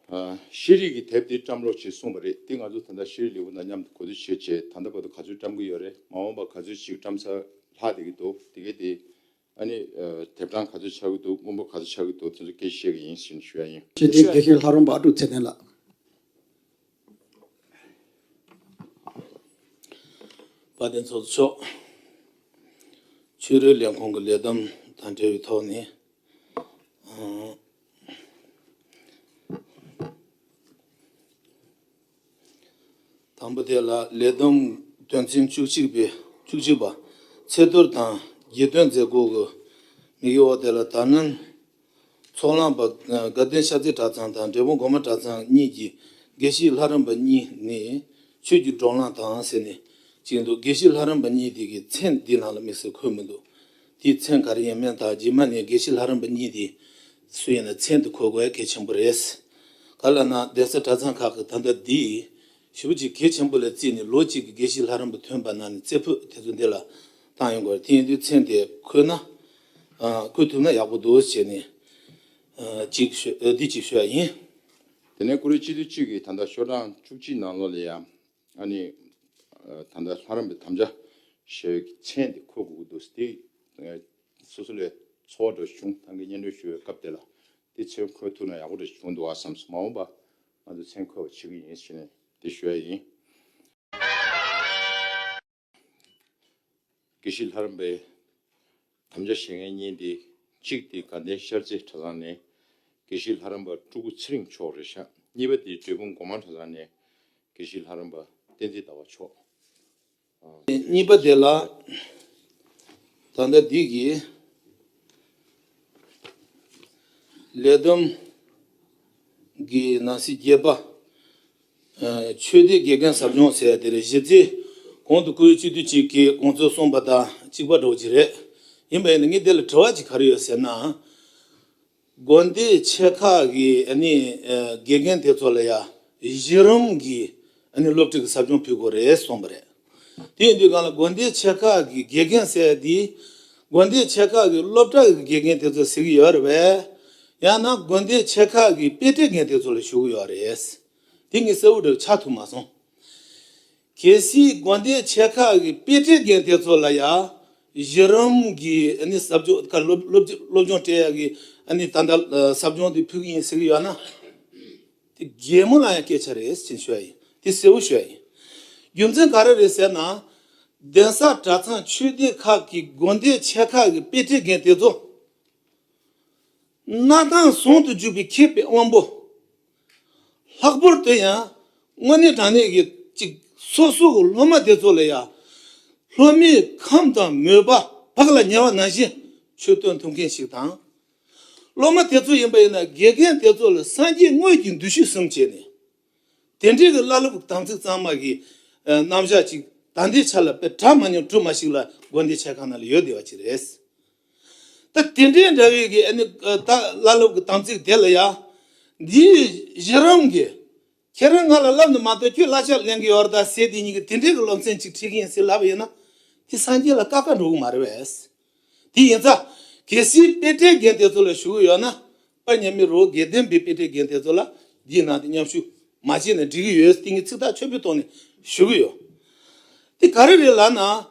ཨ་ཤེས་རིག་གི་དེབ་འདི་བཀྲམ་རོགས་བྱེད་གསུངས་པ་རེད། དེ་ང་ཚོ་ད་ལྟ་ཤེས་རིག་ལས་ཁུངས་དང་མཉམ་དུ་གོ་བསྡུར་བྱས་བྱས་ད་ལྟ་བར་དུ་ག་ཚོད་བཀྲམ་གྱི་ཡོད་རེད། མ་འོངས་པ་ག་ཚོད་ཅིག་བཀྲམ་ས་ལྷག་བསྡད་ཀྱི་འདུག་དེ་གས་དེ། ཨ་ནི་ཨ་དེབ་གྲངས་ག་ཚོད་ཆགས་ཀྱི་འདུག་སྔོན་པོ་ག་ཚོད་ཆགས་ཀྱི་འདུག་དེ་ཚོ་སྐད་ཆ་བཤད་ཀྱི་ཡིན་ཟེར་ནས་ཞུ་ཡ་ཡིན། ཞེས་དེ་དགེ་བཤེས་ལྷ་རམས་པ་ཨ་ཀྲུག་ཚེ་བརྟན་ལགས། དཔལ་ལྡན་ཚོགས་གཙོ་མཆོག་ཆོས་རིག་ལས་ཁུངས་ཀྱི་ལས་བསྡོམས་དང་འབྲེལ་བའི་ཐོག་ནས། ཨང་། དང་པོ་དེ་ལ་ལས་བསྡོམས་དོན་ཚན་བཅུ་གཅིག་པའི་བཅུ་གཅིག་པ་ཚེས་བསྡུར་དང་རྒྱལ་སྟོན་མཛད་སྒོ་གི་དམིགས་ཡུལ་འོག་དེ་ལ་ད་ནི་ཚོགས་ལངས་པ་དགའ་ལྡན་ཤར་རྩེ་གྲྭ་ཚང་དང་འབྲས་སྤུངས་སྒོ་མང་གྲྭ་ཚང་གཉིས་ཀྱི་དགེ་བཤེས་ལྷ་རམས་པ་གཉིས་ནས་ཆོས་ཀྱི་བགྲོ་གླེང་དང་ཟེར་ནས་ཅིག་འདུག་དགེ་བཤེས་ལྷ་རམས་པ་གཉིས་དེ་གི་མཚན་འདི་ནང་ལ་དམིགས་བསལ་འཁོད་མི་འདུག་དེའི་མཚན་ག་རེ་ཡིན་མིན་དང་རྗེས་མ་ནས་དགེ་བཤེས་ལྷ་རམས་པ་གཉིས་དེ་སུ་ཡིན་ན་མཚན་དེ་འཁོད་དགོས་གལ་ཆེན་པོ་རེད། ག་ལ་ན་གདན་ས་གྲྭ་ཚང་ཁག་གི་ད་ལྟ་འདི་ཞེ་པོ་ཅིག་གལ་ཆེན་པོ་ལ་བརྩིས་ནས་ལོ་གཅིག་གི་དགེ་བཤེས་ལྷ་རམས་པ་ཐོན་པ་ན་ནི་རྩེ་ཕུད་དེ་ཚོ་འདི་ལ་བཏང་ཡོང་དགོས་རེད། དེ་ཡིན་དུས་མཚན་དེ་འཁོད་ན་ཨ་འཁོད་ཐུབ་ན་ཡག་པོ་འདུག་ཟེར་ནས་ཨ་གཅིག་ཤོད་ཨ་འདི་གཅིག་ཤོད་ཡ་ཡིན། དེ་ནས་ཀུ་རེ་སྤྱི་འཐུས་གཅིག་གིས་ད་ལྟ་ཤོག་གྲངས་བཅུ་གཅིག་ནང་ལོགས་ལ་ཡང་ཨ་ནི་ཨ་ད་ལྟ་ལྷ་རམས་པའི་དམ་བཅའ་ཞེས་པའི་མཚན་དེ་འཁོད་དགོས་ཀྱི་འདུག་དེ་ཨ་སོ་སོ་ལ་ཚོར་བ་འདྲ་བྱུང་། ད་གིན་སྙན་སྒྲོན་ཞུ་བའི་སྐབས་དེ་ལ་དེ་མཚན་འཁོད་ཐུབ་ན་ཡག་པོ་འདྲ་བྱུང་འདུག་བསམ་སོང་། མ་འོངས་པ་ང་ཚོ་མཚན་འཁོད་པ་བྱེད་ཀྱི་ཡིན་ཞེས་ནས་དེ་ཞུ་ཡ་ཡིན། དགེ་བཤེས་ལྷ་རམས་པའི་དམ་བཅའ་བཞེས་མཁན་གཉིས་དེ་གཅིག་དེ་དགའ་ལྡན་ཤར་རྩེ་གྲྭ་ཚང་ནས་དགེ་བཤེས་ལྷ་རམས་པ་སྤྲུལ་སྐུ་ཚེ་རིང་མཆོག་རེད་ཤག་གཉིས་པ་དེ་འབྲས་སྤུངས་སྒོ་མང་གྲྭ་ཚང་ནས་དགེ་བཤེས་ལྷ་རམས་པ་བསྟན་འཛིན་ཟླ་བ་མཆོག་གཉིས་པ་དེ་ལ་ད་ལྟ་འདི་གི་ལས་བསྡོམས་ཀྱི་ནང་གསེས་བརྒྱད་པ། ཨ་ཆོས་སྡེ་དགེ་རྒན་ཟབ་སྦྱོང་ཟེར་ཡ་དེ་རེད། གཞི་རྩའི་གོང་དུ་སྐུ་ཡོད་སྤྱི་འཐུས་གཅིག་གིས་དགོངས་ཚུལ་གསུངས་པ་དང་གཅིག་པ་འདྲ་བོ་ཅིག་རེད། ཡིན་པ་ཡིན་ན་ངས་འདི་ལ་དྲི་བ་ཅིག་ག་རེ་ཡོད་ཟེར་ན། དགོན་སྡེ་ཆེ་ཁག་གི་ཨ་ནི་ཨ་དགེ་རྒན་དེ་ཚོ་ལ་ཡ་གཞི་རིམ་གྱི་ཨ་ནི་སློབ་ཁྲིད་ཀྱི་ཟབ་སྦྱོང་ཕུལ་དགོས་རེད་གསུངས་པ་རེད། དེ་ཡིན་དུས་སྒང་ལ་དགོན་སྡེ་ཆེ་ཁག་གི་དགེ་རྒན་ཟེར་ཡ་དེ་དགོན་སྡེ་ཆེ་ཁག་གི་སློབ་གྲྭ་གི་དགེ་རྒན་དེ་ཚོ་ཟེར་གྱི་ཡོད་རེད་པས། ཡང་ན་དགོན་སྡེ་ཆེ་ཁག་གི་དཔེ་ཁྲིད་མཁན་དེ་ཚོ་ལ་ཞུ་གི་ཡོད་རེད། དེ་ངས་གསལ་བོ་འདྲ་ཆགས་ཐུབ་མ་སོང་། གལ་སྲིད་དགོན་སྡེ་ཆེ་ཁག་གི་དཔེ་ཁྲིད་མཁན་དེ་ཚོ་ལ་ཡ་གཞི་རིམ་གྱི་ཨ་ནི་ཟབ་སྦྱོང་ཁ་སློབ་སློབ་སློབ་སྦྱོང་སྤྲད་ཡ་གི་ཨ་ནི་ད་ལྟ་ཟབ་སྦྱོང་དེ་ཕུལ་གི་ཡིན་ཟེར་གི་ཡོད་ན། དེ་གད་མོ་ལངས་ཡ་སྐད་ཆ་རེད་ཟེར་ཞུ་ཡ་ཡིན། དེ་གསལ་བོ་ཞུ་ཡ་ཡིན། རྒྱུ་མཚན་ག་རེ་རེད་ཟེར་ན། གདན་ས་གྲྭ་ཚང་ཆོས་སྡེ་ཁག་གི་དགོན་སྡེ་ཆེ་ཁག་གི་དཔེ་ཁྲིད་མཁན་དེ་ཚོ། གནའ་དེང་ཟུང་དུ་འཇུག་པའི་མཁས་པའི་དབང་པོ། ལྷག་པར་དུ་ཡང་ དངོས་གནས་དྲང་གནས་ཀྱི་ཅིག་སོ་སོ་གི་སློབ་མ་དེ་ཚོ་ལ་ཡ། སློབ་མའི་ཁམས་དང་མོས་པ་བག་ལ་ཉལ་བ་ནང་བཞིན་ཆོས་སྟོན་ཐུབ་མཁན་ཞིག་དང་། སློབ་མ་དེ་ཚོ་ཡིན་པ་ཡིན་ན་དགེ་རྒན་དེ་ཚོ་ལ་སངས་རྒྱས་དངོས་ཀྱི་འདུ་ཤེས་གསུམ་བྱས་ནས། དེ་འདྲའི་གི་བླ་སློབ་ཀྱི་དམ་ཚིག་གཙང་མ་གི་ཨ་རྣམ་གཞག་ཅིག་ད་ལྟའི་ཆ་ལ་དཔེ་གྲ་མ་ཉམས་གྲུ་མ་ཞིག་ལ་དགོན་སྡེ་ཆེ་ཁག་ནང་ལ་ཡོད་བསྡད་པ་ཅིག་རེད། ད་དེ་འདྲའི་འདྲ་བའི་གི་ཨ་ནི་ཨ་ད་བླ་སློབ་ཀྱི་དམ་ཚིག་དེ་ལ་ཡ། འདིའི་གཞི་རིམ་གྱི། ཁྱེད་རང་ང་ལ་བསླབ་ནི་མ་གཏོགས་ཁྱོད་གླ་ཆ་ལེན་གི་ཡོད་རེད་ད་ཟེར་དེ་གཉིས་ཀྱི་དེ་འདྲའི་གི་སློབ་ཚན་ཅིག་ཁྲིད་གི་ཡིན་ཟེར་ལབ་པ་ཡིན་ན། དེ་སངས་རྒྱས་ལ་ཀ་ཀ་འགྲོ་གི་མ་རེད་པས། དེ་ཡིན་ཙང་། གལ་སྲིད་དཔེ་ཁྲིད་རྒན་དེ་ཚོ་ལ་ཞུ་གི་ཡོད་ན། དཔལ་མཉམ་མེད་རི་བོ་དགེ་ལྡན་པའི་དཔེ་ཁྲིད་རྒན་དེ་ཚོ་ལ་འདིའི་ནང་དུ་མཉམ་ཞུགས་མ་བྱས་ན་འགྲིག་གི་ཡོད་ཟེར་དེ་ངས་ཚིག་ཐག་ཆོད་པོའི་ཐོག་ནས་ཞུ་གི་ཡོད། དེ་ག་རེ་རེད་ལབ་ན།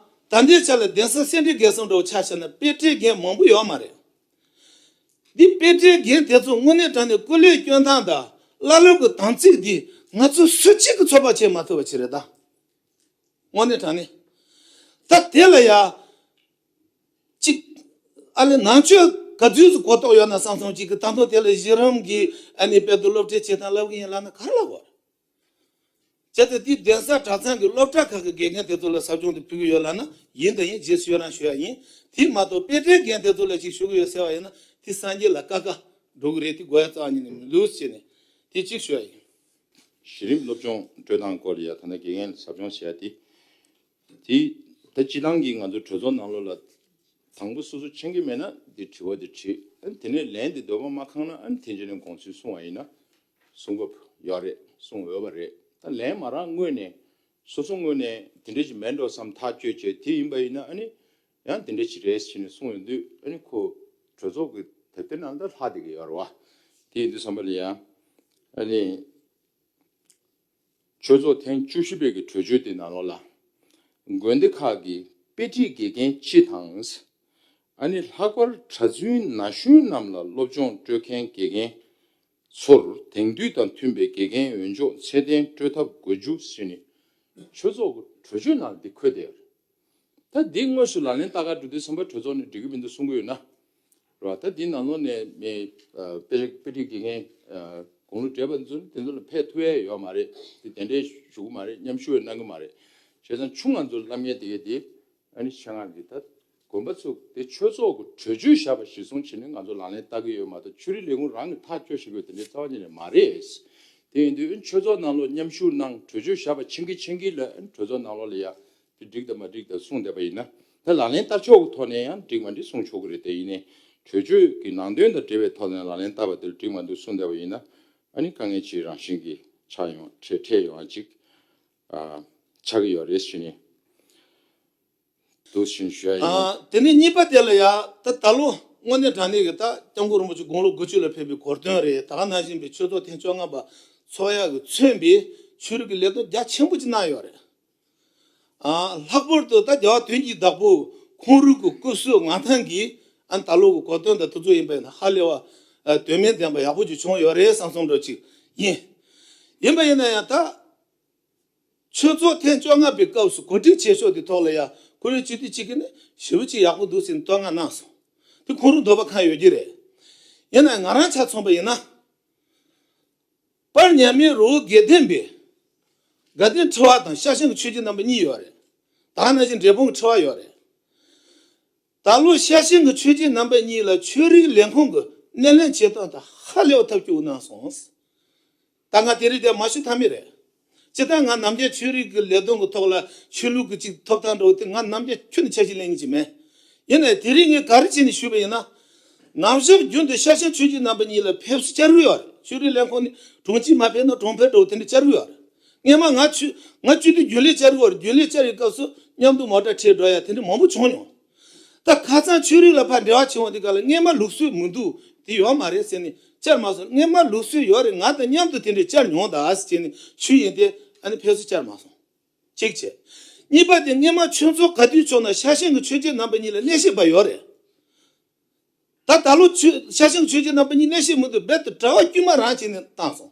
ད་ལྟའི་ཆ་ལ་གདན་ས་སེ་འབྲས་དགེ་གསུམ་འདྲ་བོ་ཆ་བཞག་ན་དཔེ་ཁྲིད་རྒན་མང་པོ་ཡོད་མ་རེད། འདི་དཔེ་ཁྲིད་རྒན་དེ་ཚོ་དངོས་གནས་དྲང་གནས་སྐུ་ལས་སྐྱོན་སྟངས་དང་བླ་སློབ་ཀྱི་དམ་ཚིག་འདི་ང་ཚོ་སུ་གཅིག་གིས་ཚོད་དཔག་བྱེད་མ་ཐུབ་པ་ཅིག་རེད་ད། དངོས་གནས་དྲང་གནས། ད་དེ་ལ་ཡ། གཅིག་ཨ་ལས་ནང་ཆོས་ག་ཚོད་ཅིག་གོ་རྟོགས་ཡོད་ན་བསམ་བསམ་གཅིག་གི་ད་དུང་དེ་ལ་གཞི་རིམ་གྱི་ཨ་ནི་དཔེ་དེབ་སློབ་ཁྲིད་བྱེད་སྟངས་བསླབ་གི་ཡིན་ལབ་ན་ག་རེ་ལབ་དགོས་རེད། བྱས་ཏེ་དེའི་གདན་ས་གྲྭ་ཚང་གི་སློབ་གྲྭ་ཁག་གི་དགེ་རྒན་དེ་ཚོ་ལ་ཟབ་སྦྱོང་དེ་ཕུལ་གི་ཡོད་ལབ་ན་ཡིན་དང་ཡིན། རྗེས་སུ་ཡི་རང་ཞུ་ཡ་ཡིན། དེ་མ་གཏོགས་དཔེ་ཁྲིད་རྒན་དེ་ཚོ་ལ་ཅིག་ཞུ་གི་ཡོད་ཟེར་བ་ཡིན་ན་དེ་སངས་རྒྱས་ལ་ཀ་ཀ་འགྲོ་གི་རེད། དེ་དགོས་ཡ་རྩ་བ་ཉིད་ནས་མི་འདུག་ཟེར་ནས་དེ་གཅིག་ཞུ་ཡ་ཡིན། གཞི་རིམ་སློབ་སྦྱོང་སྤྲོད་སྟངས་སྐོར་ལ་ཡ་ད་ལྟ་དགེ་རྒན་ལ་ཟབ་སྦྱོང་བྱེད་ཡ་དེ། དེ་ད་སྤྱི་བཏང་གི་ང་ཚོ་གྲོས་ཚོགས་ནང་ལོགས་ལ་དང་པོ་སོ་སོ་མཁྱེན་གྱི་མེད་ན་འདི་དྲི་བ་འདི་དྲིས། ཨ་ནི་དེ་ནས་ལན་འདི་འདོད་པ་མ་ཁེངས་ན་ཨ་ནི་དེ་རྗེས་ནས་དགོངས་ཚུལ་གསུང་བ་ཡིན་ན་གསུང་གི་ཡོད་རེད། གསུང་འོས་པ་རེད། ད་ལན་མ་རག་སྔོན་ནས་སོ་སོ་ངོས་ནས་དེ་འདྲ་ཞིག་མེད་འགྲོ་བསམ་ཐག་གཅོད་བྱས་དེ་ཡིན་པ་ཡིན་ན་ཨ་ནི་ཡང་དེ་འདྲ་ཞིག་རེད་ཟེར་ནས་གསུངས་ཡོང་དུས་ཨ་ནི་ཁོ་གྲོས་ཚོགས་ཀྱི་དེབ་ཐེར་ནང་ད་ལྷག་བསྡད་ཀྱི་ཡོད་རེད་བ། དེ་ཡིན་དུས་ཙམ་པ་ལ་ཡང་ཨ་ནི། ཆོས་ཚོགས་ཐེངས་བཅུ་བཞི་པའི་གི་གྲོས་ཆོད་དེ་ནང་ལོགས་ལ། དགོན་སྡེ་ཁག་གི་དཔེ་ཁྲིད་དགེ་རྒན་སྤྱི་དང་། ཨ་ནི་ལྷག་པར་གྲྭ་བཙུན་ན་གཞོན་རྣམས་ལ་སློབ་སྦྱོང་སྤྲོད་མཁན་དགེ་རྒན་ཚོར་དེང་དུས་དང་མཐུན་པའི་དགེ་རྒན་འོས་སྦྱོང་ཚད་ལྡན་སྤྲོད་ཐབས་དགོས་རྒྱུ་ཟེར་ནས་ཆོས་ཚོགས་ཀྱི་གྲོས་ཆོད་ནང་འདི་འཁོད་བསྡད་ཡོད་རེད། ད་འདི་དངོས་སུ་ལག་ལེན་བསྟར་ག་འགྲོ་དུས་ཙམ་པ་གྲོས་ཚོགས་ནས་འགྲིག་གི་མི་འདུག་གསུང་གི་ཡོད་ན། རེད་བ། ད་འདི་ནང་ལོགས་ནས་མི་ཨ་དཔེ་དཔེ་ཁྲིད་དགེ་རྒན་ཨ་དགུང་ལོ་བགྲེས་པ་ཚོ་དེ་ཚོ་ལ་ཕེབས་ཐུབ་ཡས་ཡོད་མ་རེད། དེ་དེ་འདྲའི་ཞུ་གི་མ་རེད། མཉམ་ཞུགས་གནང་གི་མ་རེད། བྱས་ཙང་ཆུང་ང་ཚོ་ལ་བསླབ་མཁན་དེ་གས་དེ་ཨ་ནི་ཆེད་མངགས་ཀྱི་ད་དགོན་པ་ཚོ་དེ་ཆོས་ཚོགས་ཀྱི་གྲོས་ཆོད་བཞག་པ་གཞིར་བཟུང་བྱས་ནས་ང་ཚོ་ལག་ལེན་བསྟར་གྱི་ཡོད་མ་གཏོགས་ཆོས་རིག་ལས་ཁུངས་རང་གིས་ཐག་གཅོད་བྱེད་དགོས་དེ་འདྲའི་རྩ་བ་ཉིད་ནས་མ་རེད། དེ་ཡིན་དུས་ཆོས་ཚོགས་ནང་ལོགས་མཉམ་ཞུགས་གནང་གྲོས་ཆོད་བཞག་པ་མཁྱེན་གྱི་མཁྱེན་གྱི་ལ་གྲོས་ཚོགས་ནང་ལོགས་ལ་ཡ། དེ་འགྲིག་དང་མ་འགྲིག་དང་གསུངས་བསྡད་པ་ཡིན་ན། ད་ལག་ལེན་བསྟར་ཕྱོགས་ཀྱི་ཐོག་ནས་ཡང་འགྲིག་མ་འགྲིག་གསུང་ཆོག་གི་རེད། དེ་ཡིན་ནའི་གྲོས་ཆོད་ཀྱི་ནང་དོན་དང་འབྲེལ་བའི་ཐོག་ནས་ལག་ལེན་བསྟར་བ་དེར་འགྲིག་མ་འདུག་གསུངས་བསྡད་པ་ཡིན་ན། ཨ་ནི་དཀའ་ངལ་ཅིག་རང་བཞིན་གྱིས་ཆགས་ཡོང་འཕྲད་འཕྲད་ཡོང་བ་ཅིག་ཨ་ཆགས་ཀྱི་ཡོད་རེད་ཟེར་ནས་འདུག་ཟེར་ཞུ་ཡ་ཡིན། ཨ་དེ་ནས་གཉིས་པ་དེ་ལ་ཡ་ད་ད་ལོ་དངོས་གནས་དྲང་གནས་ཀྱི་ད་སྐྱབས་མགོན་རིན་པོ་ཆེ་དགུང་ལོ་དགུ་བཅུ་ལ་ཕེབས་པའི་གོ་སྟོན་རེད། ད་ག་ནང་བཞིན་པའི་ཆོས་ཚོགས་ཐེངས་བཅོ་ལྔ་པ་འཚོགས་ཡག་གི་མཚོན་པའི་ཆོས་རིག་གི་ལས་དོན་རྒྱ་ཆེན་པོ་ཅིག་གནང་ཡོད་རེད། ཨ་ལྷག་པར་དུ་ད་རྒྱལ་བ་དོན་གྱི་བདག་པོ་ཁོང་རང་གི་སྐུ་གཟུགས་ངག་ཐང་གིས་ཨ་ད་ལོ་གི་གོ་སྟོན་དང་དེ་ཚོ་ཡིན་པ་ཡིན་ན་ཧ་ལས་པ་ཨ་དོན་སྨིན་ལྡན་པ་ཡག་པོ་ཅིག་བྱུང་ཡོད་རེད་བསམ་བསམ་འདྲ་ཅིག་ཡིན། ཡིན་པ་ཡིན་ན་ཡང་ད་ཆོས་ཚོགས་ཐེངས་བཅོ་ལྔ་པའི་སྐབས་སུ་གོ་སྒྲིག་བྱེད་ཕྱོགས་དེ་ཐོག་ལ་ཡ་ཁོ་རང་སྤྱི་འཐུས་གཅིག་གིས་ནི་ཞེ་པོ་ཅིག་ཡག་པོ་འདུག་ཟེར་ནས་བསྟོད་བསྔགས་གནང་སོང་། དེ་ཁོང་རང་འདོད་པ་ཁེངས་ཡོད་ཀྱི་རེད། ཡིན་ན་ང་རང་ཆ་མཚོན་པ་ཡིན་ན། དཔལ་མཉམ་མེད་རི་བོ་དགེ་ལྡན་པའི་དགའ་ལྡན་ཁྲི་པ་དང་ཤེར་ཕྱིན་གྱི་ཆོས་རྗེ་རྣམ་པ་གཉིས་ཡོད་རེད། ད་ག་ནང་བཞིན་འབྲས་སྤུངས་ཀྱི་ཁྲི་པ་ཡོད་རེད། ད་ལོ་ཤེར་ཕྱིན་གྱི་ཆོས་རྗེ་རྣམ་པ་གཉིས་ལ་ཆོས་རིག་ལས་ཁུངས་ཀྱི་སྣེ་ལེན་བྱེད་སྟངས་དང་ཧ་ལས་པ་ཐབས་སྐྱོ་པོ་གནང་སོང་། ད་ང་དེ་རིང་དེ་མ་ཞུ་ཐབས་མེད་རེད། སྤྱིར་བཏང་ང་ནམ་རྒྱུན་ཆོས་རིག་གི་ལས་དོན་གྱི་ཐོག་ལ་ཆོས་ལུགས་ཀྱི་ཅིག་ཐོབ་ཐང་འདྲ་བོ་དེ་ང་ནམ་རྒྱུན་ཁྱོན་ནས་ཆ་ཤས་ལེན་མཁན་ཅིག་མེད། ཡིན་ནའི་དེ་རིང་ངས་ག་རེ་བྱས་ནས་ཞུས་པ་ཡིན་ན། ནམ་ཞག་རྒྱུན་དུ་ཤེར་ཕྱིན་ཆོས་རྗེ་རྣམ་པ་གཉིས་ལ་ཕེབས་བསུ་བཅར་གྱི་ཡོད་རེད། ཆོས་རིག་ལས་ཁུངས་ནས་གྲོང་ཁྱེར་མ་ཕེབས་ན་གྲོང་ཁྱེར་འགྲོ་དེ་འདྲ་བཅར་གྱི་ཡོད་རེད། སྔོན་མ་ང་ཆོས་ང་སྤྱི་འཐུས་རྒྱུན་ལས་བཅར་གྱི་ཡོད་རེད། རྒྱུན་ལས་བཅར་བའི་སྐབས་སུ་མཉམ་དུ་མོ་ཊ་ཁྲིད་འགྲོ་ཡ་དེ་འདྲ་མང་པོ་བྱུང་མྱོང་། ད་ཁ་སང་ཆོས་རིག་ལ་ཕར་འབྲེལ་བ་བྱུང་བ་དེ་ག་ལ་སྔོན་མ་ལུགས་སྲོལ་མི་འདུག་དེ་ཡོད་མ་རེད་ཟེར་ནས་བཅར་མ་སོང་། སྔོན་མ་ལུགས་སྲོལ་ཡོད་རེད། ང་དང་མཉམ་དུ་དེ་འདྲ་བཅར་མྱོང་ད་ཟེར་ནས་ཞུས་ཡིན་ཏེ་ཨ་ནི་ཕེབས་བསུ་བཅར་མ་སོང་། གཅིག་བྱས། གཉིས་པ་དེ་སྔོན་མ་ཆོས་ཚོགས་ག་དུས་བྱུང་ན་ཤེར་ཕྱིན་གྱི་ཆོས་རྗེ་རྣམ་པ་གཉིས་ལ་གནས་བཤད་པ་ཡོད་རེད། ད་ད་ལོ་ཆོས་ཤེར་ཕྱིན་གྱི་ཆོས་རྗེ་རྣམ་པ་གཉིས་གནས་བཤད་མི་འདུག་རྦད་དེ་གྲྭ་པ་དཀྱུས་མ་རང་བྱས་ནས་བཏང་སོང་།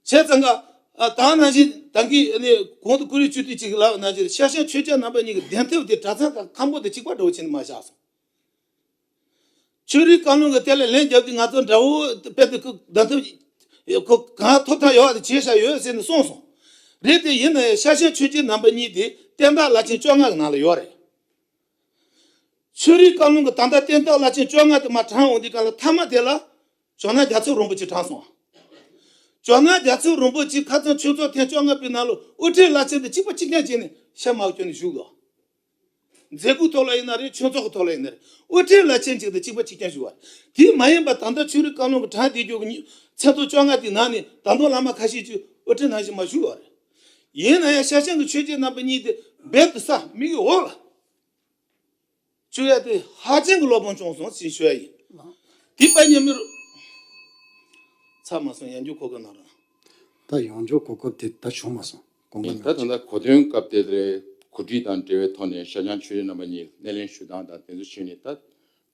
བྱས་ཙང་ཀ་ཨ་ད་ནང་བཞིན་ད་གིན་ནི་གོང་དུ་ཀུ་རེ་བཅུ་དུས་གཅིག་ལབ་ནང་བཞིན་ཤེར་ཕྱིན་ཆོས་རྗེ་རྣམ་པ་གཉིས་ཀྱི་གདན་ཐེབས་དེ་གྲྭ་ཚང་དང་ཁང་པ་དང་གཅིག་པ་འདྲ་བོ་བྱས་ནས་མར་བཞག་སོང་། ཆོས་རིག་བཀའ་བློན་གྱིས་དེ་ལ་ལན་བརྒྱབ་དུས་ང་ཚོ་དགྲ་བོ་དཔེ་དེ་ཁུ་གདན་ཐེབས་ ཡ། ཁོ་གང་ཐོབ་ཐང་ཡོད་པ་དེ་བྱས་བཞག་ཡོད་ཟེར་ནས་གསུངས་སོང་། རེད། དེ་ཡིན་ན་ཡང་ཤར་བྱང་ཆོས་བརྒྱུད་རྣམ་པ་གཉིས་དེ་བསྟན་བདག་བླ་ཆེན་བཅོ་ལྔ་གི་ནང་ལ་ཡོད་རེད། ཆོས་རིག་བཀའ་བློན་གྱི་ད་ལྟ་བསྟན་བདག་བླ་ཆེན་བཅོ་ལྔ་དེ་མར་དྲངས་འོང་དུས་སྒང་ལ། མཐའ་མ་དེ་ལ་ཇོ་ནང་རྒྱལ་ཚབ་རིན་པོ་ཆེ་དྲངས་སོང་། ཇོ་ནང་རྒྱལ་ཚབ་རིན་པོ་ཆེ་ཁ་སང་ཆོས་ཚོགས་ཐེངས་བཅོ་ལྔ་པའི་ནང་ལ་དབུ་ཁྲིད་བླ་ཆེན་དེ་གཅིག་པ་གཅིག་རྐྱང་བྱས་ནས་ཤ་མར་བསྐྱོན་ནས་བཞུགས་འདུག། མཛད་ཁུར་ཐོག་ལ་ཡིན་ན་རེད། ཆོས་ཚོགས་ཀྱི་ཐོག་ལ་ཡིན་ན་རེད། དབུ་ཁྲིད་བླ་ཆེན་གཅིག་དང་གཅིག་པ་གཅིག་རྐྱང་བཞུགས་པ་རེད། དེ་མ་ཡིན་པ་ད་ལྟ་ཆོས་རིག་བཀའ་བློན་གྱི་དྲངས་བསྡད་རྒྱུ་གི་མཚན་ཐོ་བཅོ་ལྔ་དེ་ནང་ནས་ད་དུང་བླ་མ་ཁ་ཤས་ཅིག་དབུ་ཁྲིད་ནང་བཞིན་མར་བཞུགས་པ་རེད། ཡིན་ན་ཡང་ཤར་བྱང་གི་ཆོས་བརྒྱུད་རྣམ་པ་གཉིས་དེ་རྦད་དེ་ས་མིག་གི་འོག་ལ་བཅུག་ཡ་དེ་ཧ་ཅང་གི་བློ་ཕམ་བྱུང་སོང་ཟེར་ཞུ་ཡ་ཡིན། དེ་པ་ཉམས་མྱོང་ཚར་མ་སོང་། ཡང་འཇུག་གོ་སྐབས་གནང་རོགས། ད་ཡང་འཇུག་གོ་སྐབས་དེ་ད་བྱུང་མ་སོང་། དགོངས་པ་ཡིན། ད་ད་ལྟ་གོ་སྟོན་སྐབས་དེ་རེད། གོ་སྒྲིག་དང་འབྲེལ་བའི་ཐོག་ནས་ཤར་བྱང་ཆོས་རིག་རྣམ་པ་གཉིས་སྣེ་ལེན་ཞུ་སྟངས་དང་དེ་ཚོ་བྱས་ནས། ད་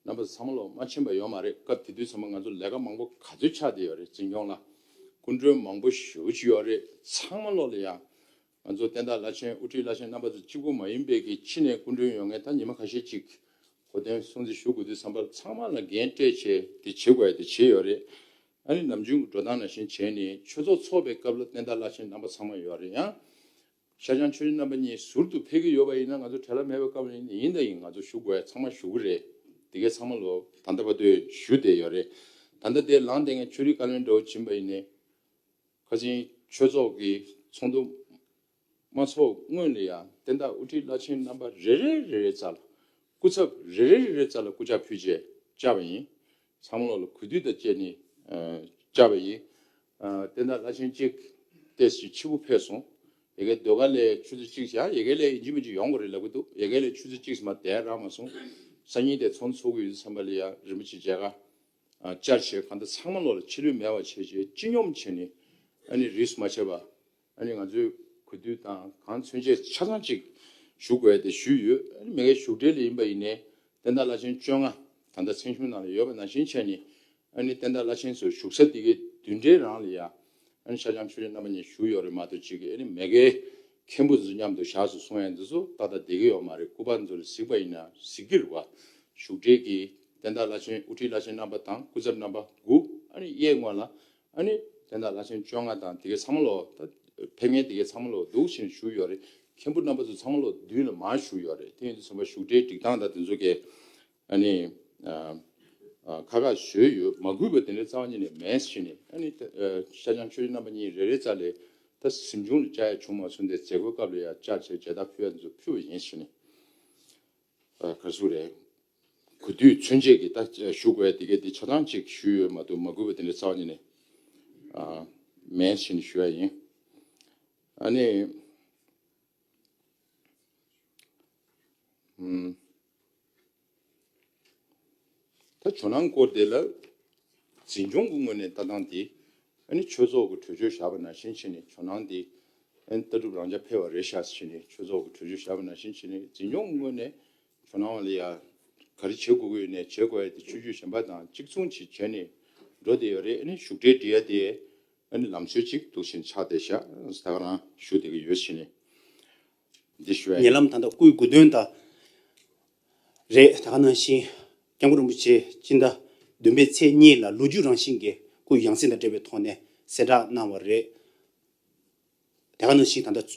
རྣམ་པ་ཚང་མ་ལོ་མ་ཕྱིན་པ་ཡོད་མ་རེད། སྐབས་དེ་དུས་ཚང་མ་ང་ཚོ་ལས་ཀ་མང་པོ་ག་ཚོད་ཆགས་བསྡད་ཡོད་རེད། འཛིན་སྐྱོང་ལ་སྐུ་མགྲོན་མང་པོ་ཞེ་པོ་ཅིག་ཡོད་རེད། ཚང་མ་ལོ་ལ་ཡང་ང་ཚོ་བསྟན་བདག་བླ་ཆེན་དབུ་ཁྲིད་བླ་ཆེན་རྣམ་པ་ཚོ་གཅིག་པུ་མ་ཡིན་པའི་གི་ཕྱི་ནས་སྐུ་མགྲོན་ཡོང་མཁན་ད་ཉི་མ་ཁ་ཤས་ཅིག་གོ་སྟོན་སྲུང་བརྩི་ཞུ་དགོས་དུས་ཙམ་པ་ཚང་མ་ལ་འགན་སྤྲད་བྱས་དེ་བྱེད་དགོས་ཡ་དེ་བྱས་ཡོད་རེད། ཨ་ནི་ནམ་རྒྱུན་གྱི་འགྲོ་སྟངས་ནང་བཞིན་བྱས་ནས་ཆོས་ཚོགས་ཚོགས་པའི་སྐབས་ལ་བསྟན་བདག་བླ་ཆེན་རྣམ་པ་ཚང་མ་ཡོད་རེད། ཡང་ཤར་བྱང་ཆོས་རིག་རྣམ་པ་གཉིས་ཟུར་དུ་ཕེབས་ཀྱི་ཡོད་པ་ཡིན་ན་ང་ཚོ་བྲེལ་བ་མེད་པའི་སྐབས་ལ་ཡིན་ཡིན་དང་ཡིན་ང་ཚོ་ཞུ་དགོས་ཡ་ཚང་མ་ཞུ་གི་རེད། དེ་གའི་ཚང་མ་ལོ་ད་ལྟ་བར་དུ་ཞུ་བསྡད་ཡོད་རེད། ད་ལྟ་དེ་ལངས་བསྡད་མཁན་ཆོས་རིག་བཀའ་བློན་འདྲ་བོ་ཕྱིན་པ་ཡིན་ནའི། ཁ་སང་ཆོས་ཚོགས་ཀྱི་ཚོགས་འདུ་མ་ཚོགས་སྔོན་ལ་ཡང་བསྟན་བདག་དབུ་ཁྲིད་བླ་ཆེན་རྣམ་པ་རེ་རེ་རེ་རེའི་རྩ་ལ། སྐུ་ཚབ་རེ་རེ་རེ་རེའི་རྩ་ལ་སྐུ་ཕྱག་ཕུལ་བྱས་བཅར་བ་ཡིན། ཚང་མ་ལོག་ལ་གུས་འདུད་དང་བཅས་ནས་ཨ་བཅར་བ་ཡིན། ཨ་བསྟན་བདག་བླ་ཆེན་གཅིག་ཏོག་ཙམ་ཕྱི་པོ་ཕེབས་སོང་། ཡ་གིའི་ཟློས་གར་ལ་ཆུ་ཚོད་གཅིག་བཞག། ཡ་གིའི་ལ་ཡིན་གཅིག་མིན་གཅིག་ཡོང་དགོས་རེད་ལབ་ཀྱི་འདུག། ཡ་གིའི་ལ་ཆུ་ཚོད་གཅིག་ཙམ་མ་བསྡད་རག་མ་སོང་། སང་ཉིན་དེ་ཚོགས་འདུ་ཚོགས་ཀྱི་ཡོད་དུས་ཙམ་པ་ལ་ཡ་རིན་པོ་ཆེ་མཇལ་ཁ་ཨ་བཅར་བྱས་གང་ལྟར་ཚང་མ་ལོག་ལ་ཕྱི་ལུས་མེད་པ་བྱས་བྱས་སྤྱི་སྙོམས་བྱས་ནས་ཨ་ནི་རིས་སུ་མ་ཆད་པ་ཨ་ནི་ང་ཚོའི་གུས་འདུད་དང་གང་མཚོན་ཆེད་ཆ་ཚང་ཅིག་ཞུ་དགོས་ཏེ་ཞུས་ཡོད། ཨ་ནི་མ་གིའི་བཞུགས་གྲལ་ལ་ཡིན་པ་ཡིན་ནའི་བསྟན་བདག་བླ་ཆེན་བཅོ་ལྔ་ད་ལྟ་མཚན་གཞུང་ནང་ལ་ཡོད་པ་ནང་བཞིན་བྱས་ནས་ཨ་ནི་བསྟན་བདག་བླ་ཆེན་ཚོ་བཞུགས་ས་དེ་གའི་མདུན་གྲལ་རང་ལ་ཡ་ཨ་ནི་ཤར་བྱང་ཆོས་རིག་རྣམ་པ་གཉིས་བཞུགས་ཡོད་རེད་མ་གཏོགས། ཅིག་གིས་ཨ་ནི་མ་གིའི་མཁན་པོ་ཚོ་མཉམ་དུ་བཞག་སུ་སོང་ཡ་འདི་ཚོ་ཏག་ཏག་བསྡད་ཀྱི་ཡོད་མ་རེད། སྐུ་པར་ཚོ་ལ་གཟིགས་པ་ཡིན་ན་གཟིགས་ཀྱི་རེད་བ། བཞུགས་གྲལ་གྱི་བསྟན་བདག་བླ་ཆེན་དབུ་ཁྲིད་བླ་ཆེན་རྣམ་པ་དང་སྐུ་ཚབ་རྣམ་པ་དགུ་ཨ་ནི་གཡས་སྔོན་ལ་ཨ་ནི་བསྟན་བདག་བླ་ཆེན་བཅོ་ལྔ་དང་དེ་གའི་ཚང་མ་ལོ་ད་ཕེབས་མཁན་དེ་གའི་ཚང་མ་ལོ་འདུག་བཞིན་བཞུགས་ཡོད་རེད། མཁན་པོ་རྣམ་པ་ཚོ་ཚང་མ་ལོ་མདུན་ལ་མར་བཞུགས་ཡོད་རེད། དེ་ཡིན་དུས་ཙམ་པ་བཞུགས་གྲལ་སྒྲིག་སྟངས་དང་དེ་ཚོ་གའི་ཨ་ནི་ཨ་ཨ་ཁག་ཁག་བཟོས་ཡོད། མ་གུས་པ་དེ་འདྲའི་རྩ་བ་ཉིད་ནས་མེད་ཟེར་ནས། ཨ་ནི་ད་ཨ་ཤར་བྱང་ཆོས་རིག་རྣམ་པ་གཉིས་རེ་རེའི་རྩ་ལས་ད་གཟིམ་ཆུང་ལ་བཅར་ཡ་བྱུང་མ་སོང་། དེ་མཛད་སྒོའི་སྐབས་ལ་ཡ་བཅར་བྱས་མཇལ་དར་ཕུལ་ཡ་འདི་ཚོ་ཕུལ་བ་ཡིན་ཟེར་ནས། ཨ་ག་རེ་ཟེར་དགོས་རེད། གུས་འདུད་མཚོན་བྱེད་ཀྱི་ད་ཞུ་དགོས་དེ་གའི་དེ་ཆ་ཚང་ཅིག་ཞུས་ཡོད་མ་གཏོགས། མ་གུས་པ་དེ་འདྲའི་རྩ་བ་ཉིད་ནས་ཨ་མེད་ཟེར་ནས་ཞུ་ཡ་ཡིན། ཨ་ནི་ཨུམ། ད་ཇོ་ནང་སྐོར་དེ་ལ་འཛིན་སྐྱོང་གི་ངོས་ནས་ལྟ་སྟངས་དེ་ཨ་ནི་ཆོས་ཚོགས་ཀྱི་གྲོས་ཆོད་བཞག་པ་ནང་བཞིན་བྱས་ནས་ཇོ་ནང་དེ་ཨ་ནི་ལྟ་གྲུབ་རང་འཇགས་ཕེབས་པ་རེད་ཤག་བྱས་ནས། ཆོས་ཚོགས་ཀྱི་གྲོས་ཆོད་བཞག་པ་ནང་བཞིན་བྱས་ནས་འཛིན་སྐྱོང་གི་ངོས་ནས་ཇོ་ནང་བ་ལ་ཡ་ག་རེ་བྱེད་དགོས་ཀྱི་ཡོད་ནས་བྱེད་དགོས་ཡ་དེ་ཆོས་བརྒྱུད་གཞན་པ་དང་གཅིག་མཚུངས་ཅིག་བྱས་ནས་འགྲོ་བསྡད་ཡོད་རེད། ཨ་ནི་བཞུགས་གྲལ་སྒྲིག་ཡ་དེ་ཨ་ནི་ལམ་སྲོལ་ཅིག་འདུག་བཞིན་ཆགས་བསྡད་ཤག། ད་ག་རང་ཞུ་བསྡད་ཀྱི་ཡོད་བྱས་ནས། འདི་ཞུ་བ་ཡིན། ཉེ་ལམ་ད་ལྟ་སྐུའི་དགུང་སྟོན་ད་རེད། ད་ག་ནང་བཞིན་སྐྱབས་མགོན་རིན་པོ་ཆེ་སྤྱི་ཟླ་བདུན་པའི་ཚེས་གཉིས་ལ་ལོ་རྒྱུས་རང་བཞིན་གྱི་སྐུའི་ཡང་སྲིད་དང་འབྲེལ་བའི་ཐོག་ནས་གསལ་བསྒྲགས་གནང་བ་རེད། ད་ག་ནང་བཞིན་ད་ལྟ་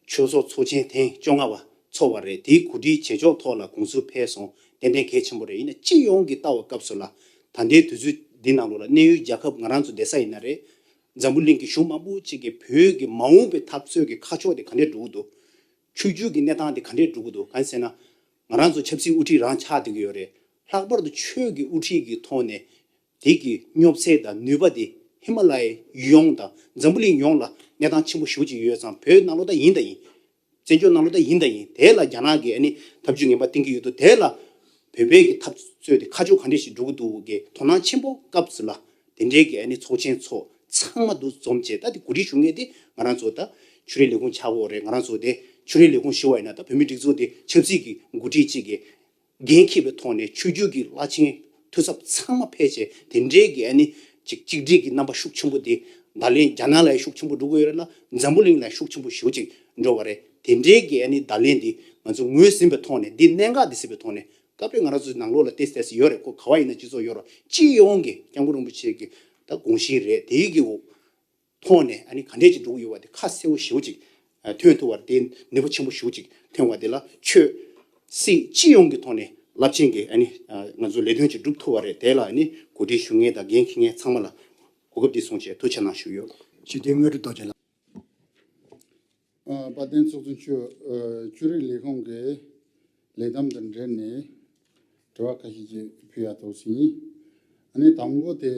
ཆོས་ཚོགས་ཚོགས་ཆེན་ཐེངས་བཅོ་ལྔ་པ་ཚོགས་པ་རེད། དེའི་གོ་སྒྲིག་བྱེད་ཕྱོགས་ཐོག་ལ་དགོངས་ཚུལ་ཕེབས་སོང་། ཏན་ཏན་གལ་ཆེན་པོ་རེད། ཡིན་ན་སྤྱི་ཡོངས་ཀྱི་ལྟ་བའི་སྐབས་སུ་ལ་ད་ལྟའི་དུས་ཚོད་འདི་ནང་ལོགས་ལ་གནས་ཡུལ་རྒྱལ་ཁབ་ང་རང་ཚོ་བསྡད་ས་ཡིན་ན་རེད། འཛམ་བུ་གླིང་གི་གཞུང་མང་པོ་ཅིག་གིས་བོད་ཀྱི་མ་འོངས་པའི་འཐབ་རྩོད་ཀྱི་ཁ་ཕྱོགས་དེ་ག་འདྲས་འགྲོ་གི་འདུག། ཆོས་བརྒྱུད་ཀྱི་གནས་སྟངས་དེ་ག་འདྲས་འགྲོ་གི་འདུག། གང་ཟེར་ན། ང་རང་ཚོ་ཆབ་སྲིད་དབུ་ཁྲིད་རང་ཆགས་བསྡད་ཀྱི་ཡོད་རེད། ལྷག་པར་དུ་ཆོས་ཀྱི་དབུ་ཁྲིད་ཀྱི་ཐོག་ནས་དེ་གི་སྙོབ་ཚད་དང་ནུས་པ་དེ་ཧི་མ་ལ་ཡའི་ཡུལ་ཡོངས་དང་འཛམ་བུ་གླིང་ཡོངས་ལ་གནས་སྟངས་ཆེན་པོ་ཞེ་པོ་ཅིག་ཡོད་ཙང་། བོད་ནང་ལོགས་ད་ཡིན་ད་ཡིན། བཙན་བྱོལ་ནང་ལོགས་ད་ཡིན་ད་ཡིན། དེ་ལ་རྒྱ་ནག་གིས་ཨ་ནི་ཐབས་ཇུས་ངན་པ་བསྟན་གྱི་ཡོད་དུས། དེ་ལ་བོད་པའི་གི་འཐབ་རྩོད་དེ་ཁ་ཕྱོགས་ག་འདྲས་ཞིག་འགྲོ་གི་འདུག་གི་དོ་སྣང་ཆེན་པོ་སྐབས་སུ་ལ། དེ་འདྲའི་གི་ཨ་ནི་ཚོགས་ཆེན་ཚོགས་ཚང་མ་འདུ་འཛོམས་བྱས། ད་དེ་གོ་སྒྲིག་ཞུ་མཁན་དེ་ང་རང་ཚོ་ད་ཆོས་རིག་ལས་ཁུངས་ཆགས་ཀྱི་ཡོད་རེད། ང་རང་ཚོ་དེ་ཆོས་རིག་ལས་ཁུངས་ཞུ་བ་ཡིན་ན་ད་བོད་མིའི་སྒྲིག་འཛུགས་དེ་ཆབ་སྲིད་ཀྱི་འགོ་ཁྲིད་ཅིག་གི་འགན་འཁྱེར་བའི་ཐོག་ནས་ཆོས་བརྒྱུད་ཀྱི་བླ་ཆེན་འཐུས་ཚབ་ཚང་མ་ཕེབས་བྱས། དེ་འདྲའི་གི་ཨ་ནི་ཅིག་གཅིག་སྒྲིལ་གྱི་རྣམ་པ་ཤུགས་ཆེན་པོ་དེ་ད་ལན་རྒྱ་ནག་ལ་ཡང་ཤུགས་ཆེན་པོ་འགྲོ་གི་ཡོད་རེད་ལ། འཛམ་བུ་གླིང་ལ་ཡང་ཤུགས་ཆེན་པོ་ཞེ་པོ་ཅིག་འགྲོ་བ་རེད། དེ་འདྲའི་གི་ཨ་ནི་ད་ལན་འདི་ང་ཚོ་ངོས་ཟིན་པའི་ཐོག་ནས། འདི་གནད་འགག་འདི་ཟིན་པའི་ཐོག་ནས། སྐབས་རེ་ང་རང་ཚོའི་ནང་ལོགས་ལ་ཏོག་ཙམ་ཏོག་ཙམ་ཡོད་རེད། ཁོ་ག་བ་ཡིན་ན་སྤྱི་ཚོགས་ཡོད་རེད། སྤྱི་ཡོངས་ཀྱི་སྐྱབས་མགོན་རིན་པོ་ཆེ་གི་ ད་དགོངས་གཞི་རེད། དེའི་གི་འོག་ཐོག་ནས་ཨ་ནི་ག་འདྲས་ཅིག་འགྲོ་གི་ཡོད་པ་དེ་ཁ་གསལ་པོ་ཞེ་པོ་ཅིག་ཐོན་ཐུབ་པ་རེད། དེ་ནུས་པ་ཆེན་པོ་ཞེ་པོ་ཅིག་ཐོན་པ་དེ་ལ་ཆོས་སྲིད་སྤྱི་ཡོངས་ཀྱི་ཐོག་ནས་རླབས་ཆེན་གྱི་ཨ་ནི་ང་ཚོ་ལས་དོན་ཅིག་སྒྲུབ་ཐུབ་པ་རེད། དེ་ལ་ཨ་ནི་གོ་སྒྲིག་ཞུ་མཁན་དང་འགན་འཁྱེར་མཁན་ཚང་མ་ལ་གོ་སྐབས་འདི་བཟུང་བྱས་ཐུགས་རྗེ་གནང་ཞུ་ཡོད། ཞུ་དེ་དངོས་གྲུབ་རྡོ་རྗེ་ལགས། ཨ། དཔལ་ལྡན་ཚོགས་གཙོ་མཆོག་ཨ། ཆོས་རིག་ལས་ཁུངས་ཀྱི་ལས་བསྡོམས་དང་འབྲེལ་ནས་དྲི་བ་ཁ་ཤས་ཅིག་ཕུལ་ཡ་འདུག་ཟིན། ཨ་ནི་དང་པོ་དེ།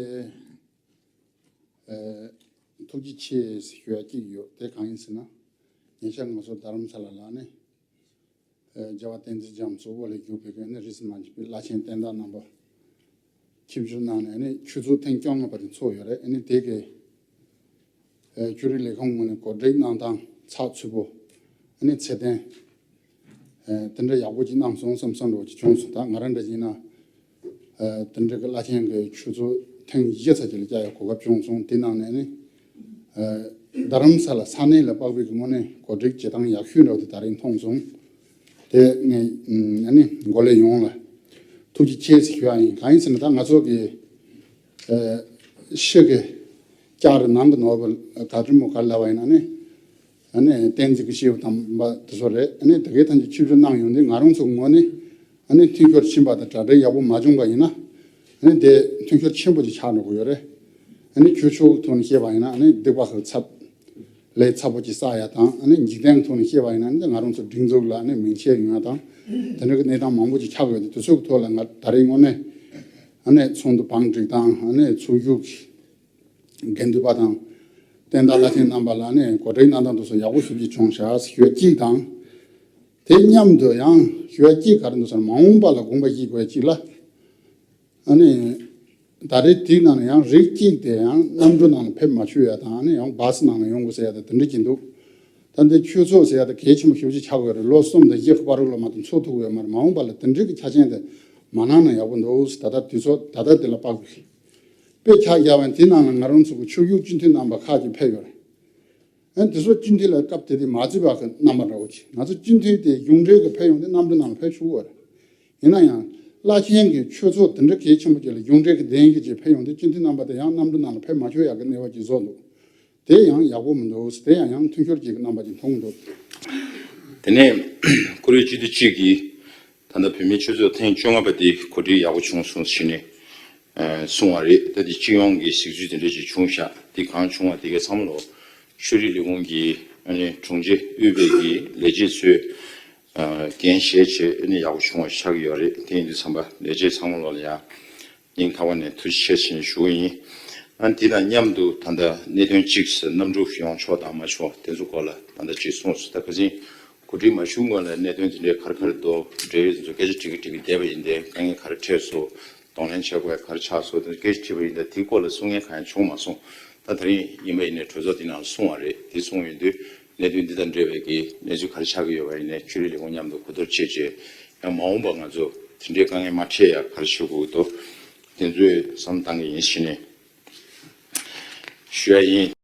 ཨ། ཐུགས་རྗེ་ཆེ་ཞུ་ཡ་གཅིག་ཡོད། དེ་གང་ཡིན་ཟེར་ན། ཉེ་ཆར་ང་ཚོ་རྡ་རམ་ས་ལ་ལ་ནི། ཨ། རྒྱལ་བ་བསྟན་འཛིན་རྒྱ་མཚོ་དབུ་ལ་བཞུགས་པའི་ནི་རིས་སུ་མ་ཆད་པའི་བླ་ཆེན་བསྟན་བདག་རྣམ་པ་ཆིབས་བསྒྱུར་གནང་ནས་ནི་ཆོས་ཚོགས་ཐེངས་བཅོ་ལྔ་པ་དེ་ཚོགས་ཡོད་རེད། ཨ་ནི་དེ་གའི་ཨ། ཆོས་རིག་ལས་ཁུངས་ངོས་ནས་གོ་སྒྲིག་གནང་སྟངས་ཚགས་ཚུད་པོ། ཨ་ནི་ཚད་ལྡན། ཨ། དེ་འདྲ་ཡག་པོ་ཅིག་གནང་སོང་བསམ་བསམ་འདྲ་བོ་ཅིག་བྱུང་སོང་། ད་ང་རང་འདྲ་ཅིག་ཡིན་ན། ཨ། དེ་འདྲ་གི་བླ་ཆེན་གྱི་ཆོས་ཚོགས་ཐེངས་བཞི་ཙམ་ཅིག་ལ་བཅར་ཡག་གོ་སྐབས་བྱུང་སོང་། དེ་ནང་ནས་ནི། ཨ། རྡ་རམ་ས་ལ་ས་གནས་ལ་དཔག་པའི་གི་ངོས་ནས་གོ་སྒྲིག་བྱེད་སྟངས་ཡག་ཤོས་འདྲ་བོ་དེ་ད་རིང་མཐོང་སོང་། དེ་ངས་ཨ་ནི་འགོ་ལས་ཡོངས་ལ་ཐུགས་རྗེ་ཆེ་ཟེར་ཞུ་ཡ་ཡིན། གང་ཡིན་ཟེར་ན་ད་ང་ཚོ་གི་ཨ། ཕྱི་གི་ལྕགས་རི་ནང་གི་ནོར་བུ་ག་དྲི་མོ་ག་ལབ་པ་ཡིན་ན་ནི། ཨ་ནི་བསྟན་འཛིན་གྱི་སྐྱེས་བུ་དམ་པ་དེ་ཚོ་རེད། ཨ་ནི་དེ་གའི་ཐམས་ཅད་ཆིབས་བསྒྱུར་གནང་ཡོང་དུས་ང་རང་ཚོ་ངོས་ནས་ཨ་ནི་མཐུན་འཁྱོར་ཕྱིན་པ་དང་གྲ་སྒྲིག་ཡག་པོ་མ་བྱུང་པ་ཡིན་ན། ཨ་ནི་དེ་མཐུན་འཁྱོར་ཆེན་པོ་ཅིག་ཆགས་འགྲོ་གི་ཡོད་རེད། ཨ་ནི་ཆོས་ཕྱོགས་ཀྱི་ཐོག་ནས་བཤད་པ་ཡིན་ན་ཨ་ནི་སྡིག་པ་ཁག་ཚབས་ལས་ཚབས་པོ་ཅིག་བསགས་ཡ་དང་། ཨ་ནི་འཇིག་རྟེན་གྱི་ཐོག་ནས་བཤད་པ་ཡིན་ན་ཨ་ནི་ང་རང་ཚོ་སྒྲིག་འཛུགས་ལ་ཨ་ནི་མིང་ཆད་ཡོང་ཡ་དང་། དེ་འདྲ་གི་གནས་སྟངས་མང་པོ་ཅིག་ཆགས་ཡོད་དུས་དེ་ཚོ་གི་ཐོག་ལ་ང་ད་རེས་དངོས་གནས་ཨ་ནི་ཚོགས་འདུ་བང་སྒྲིག་སྟངས། ཨ་ནི་ཚོགས་བཞུགས་ཀྱི་དགེ་འདུན་པ་དང་བསྟན་བདག་བླ་ཆེན་རྣམ་པ་ལ་ནི་གོ་སྒྲིག་གནང་སྟངས་དེ་ཚོ་ཡག་པོ་ཞེ་པོ་ཅིག་བྱུང་ཤག་ཞུ་ཡ་གཅིག་དང་། དེ་མཉམ་དུ་ཡང་ཞུ་ཡ་གཅིག་ག་རེ་འདུག་ཟེར་ན། མ་འོངས་པ་ལ་དགོངས་པ་བཞེས་དགོས་ཡ་གཅིག་ལ། ཨ་ནི་ད་རེས་དེའི་ནང་ནས་ཡང་རིགས་གཅིག་དེ་ཡང་གནམ་གྲུ་ནང་ལ་ཕེབས་མ་ཆོག་ཡ་དང་། ཨ་ནི་ཡང་བཱ་སི་ནང་ལ་ཡོང་དགོས་ཟེར་ཡ་དང་དེ་འདྲ་གྱིན་འདུག་ད་འདི་ཆོས་ཚོགས་ཟེར་ཡ་དེ་གལ་ཆེན་པོ་ཞེ་པོ་ཅིག་ཆགས་ཡོད་རེད། ལོ་གསུམ་དང་བཞི་གི་བར་དུ་ལ་མ་གཏོགས་འཚོགས་ཐུབ་ཡོད་མ་རེད། མ་འོངས་པ་ལ་དེ་འདྲའི་གི་ཆ་རྐྱེན་དེ་མ་གནང་ན་ཡག་པོ་འདུག་ད་ལྟ་དུས་ཚོད་ད་ལྟ་འདི་ལ་དཔག་པའི་དཔེ་ཆ་བཞག་པ་ཡིན་དེ་ནང་ལ་ང་རང་ཚོ་གི་ཆོས་བཞུགས་སྤྱི་འཐུས་རྣམ་པ་ཁག་ཅིག་ཕེབས་ཡོད་རེད། ཨ་ནི་དེ་ཚོ་སྤྱི་འཐུས་ལ་སྐབས་དེ་དུས་མ་བརྩིས་པ་གི་རྣམ་པ་འདྲ་བོ་ཅིག་ང་ཚོ་སྤྱི་འཐུས་དེ་གཞུང་འབྲེལ་གྱི་ཕེབས་ཡོང་དུས་གནམ་གྲུ་ནང་ལ་ཕེབས་ཆོག་གི་རེད། ཡིན་ན་ཡང་བླ་ཆེན་གྱི་ཆོས་ཚོགས་དེ་འདྲ་གལ་ཆེན་པོ་ཅིག་ལ་གཞུང་འབྲེལ་གྱི་གདན་ཞུ་ཅིག་ཕེབས་ཡོང་དུས་སྤྱི་འཐུས་རྣམ་པ་དེ་ཡང་གནམ་གྲུ་ནང་ལ་ཕེབས་མ་ཆོག་ཡག་གི་གནས་བབ་ཅིག་བཟོ་འདུག་དེ་ཡང་ཡག་པོ་མི་འདུག་དེ་ཡང་ཡང་མཐུན་འཁྱོར་ཅིག་གི་རྣམ་པ་ཅིག་མཐོང་གི་འདུག་དེ་ནས་བཀུར་འོས་སྤྱི་འཐུས་གཅིག་གིས་ད་ལྟ་བོད་མིའི་ཆོས་ཚོགས་ཐེངས་བཅོ་ལྔ་པ་དེ་གོ་སྒྲིག་ཡག་པོ་བྱུང་སོང་ཟེར་ནས་ཨ་གསུངས་པ་རེད། ད་དེ་སྤྱི་ཡོངས་ཀྱི་གཟིགས་ཚུལ་དེ་འདྲ་ཞིག་བྱུང་ཤག་དེ་གང་བྱུང་བ་དེ་གའི་ཚང་མ་ལོ་ཆོས་རིག་ལས་ཁུངས་ཀྱི་ཨ་ནི་དྲུང་ཆེ་དབུས་པའི་གི་ལས་བྱེད་ཚོས་ཨ་འགན་བཞེས་བྱས་ཨ་ནི་ཡག་པོ་བྱུང་བ་ཆགས་ཀྱི་ཡོད་རེད། དེ་ཡིན་དུས་ཚང་མ་ལས་བྱེད་ཚང་མ་ལོ་ལ་ཡང་སྙིང་ཐག་པ་ནས་ཐུགས་རྗེ་ཆེ་ཞེས་ཞུ་གི་ཡིན། ཨ་དེ་དང་མཉམ་དུ་ད་ལྟ་གནད་དོན་གཅིག་གནམ་གྲུ་ཡོང་ཆོག་དང་མ་ཆོག་དེ་ཚོ་སྐོར་ལ་ད་ལྟ་ཅིག་གསུངས་སོང་། ད་ཁ་སང་གོ་སྒྲིག་མ་ཞུ་སྔོན་ལ་གནད་དོན་དེ་འདྲའི་ག་རེ་ག་རེ་འདུག་འབྲེལ་ཡོད་དེ་ཚོ་སྐད་ཆ་དྲི་གི་དྲི་གི་བསྡད་པ་ཡིན་ཏེ། དཀའ་ངལ་ག་རེ་འཕྲད་སོང་། གདོང་ལེན་བྱེད་དགོས་ག་རེ་ཆགས་སོང་། དེ་སྐད་ཆ་དྲིས་པ་ཡིན་ཏེ་དེའི་སྐོར་ལ་གསུང་མཁན་གང་ཡང་བྱུང་མ་སོང་། ད་དེ་རིང་ཡིན་པ་ཡིན་ནའི་གྲོས་ཚོགས་དེ་ནང་ལ་གསུངས་པ་རེད། དེ་གསུངས་ཡོང་དུས་གནད་དོན་འདི་དང་འབྲེལ་བའི་གི་གནས་ཚུལ་ག་རེ་ཆགས་ཀྱི་ཡོད་པ་ཡིན་ནའི་ཆོས་རིག་ལས་ཁུངས་མཉམ་དུ་གོ་བསྡུར་བྱས་རྗེས་ཡང་མ་འོངས་པ་ང་ཚོ་དེ་འདྲའི་དཀའ་ངལ་མ་འཕྲད་ཡ་ག་རེ་བྱེད་དགོས་ཀྱི་འདུག་དེ་ཚོའི་བསམ་བློ་གཏང་གི་ཡིན་ཞེས་ནས་ཞུ་ཡ་ཡིན།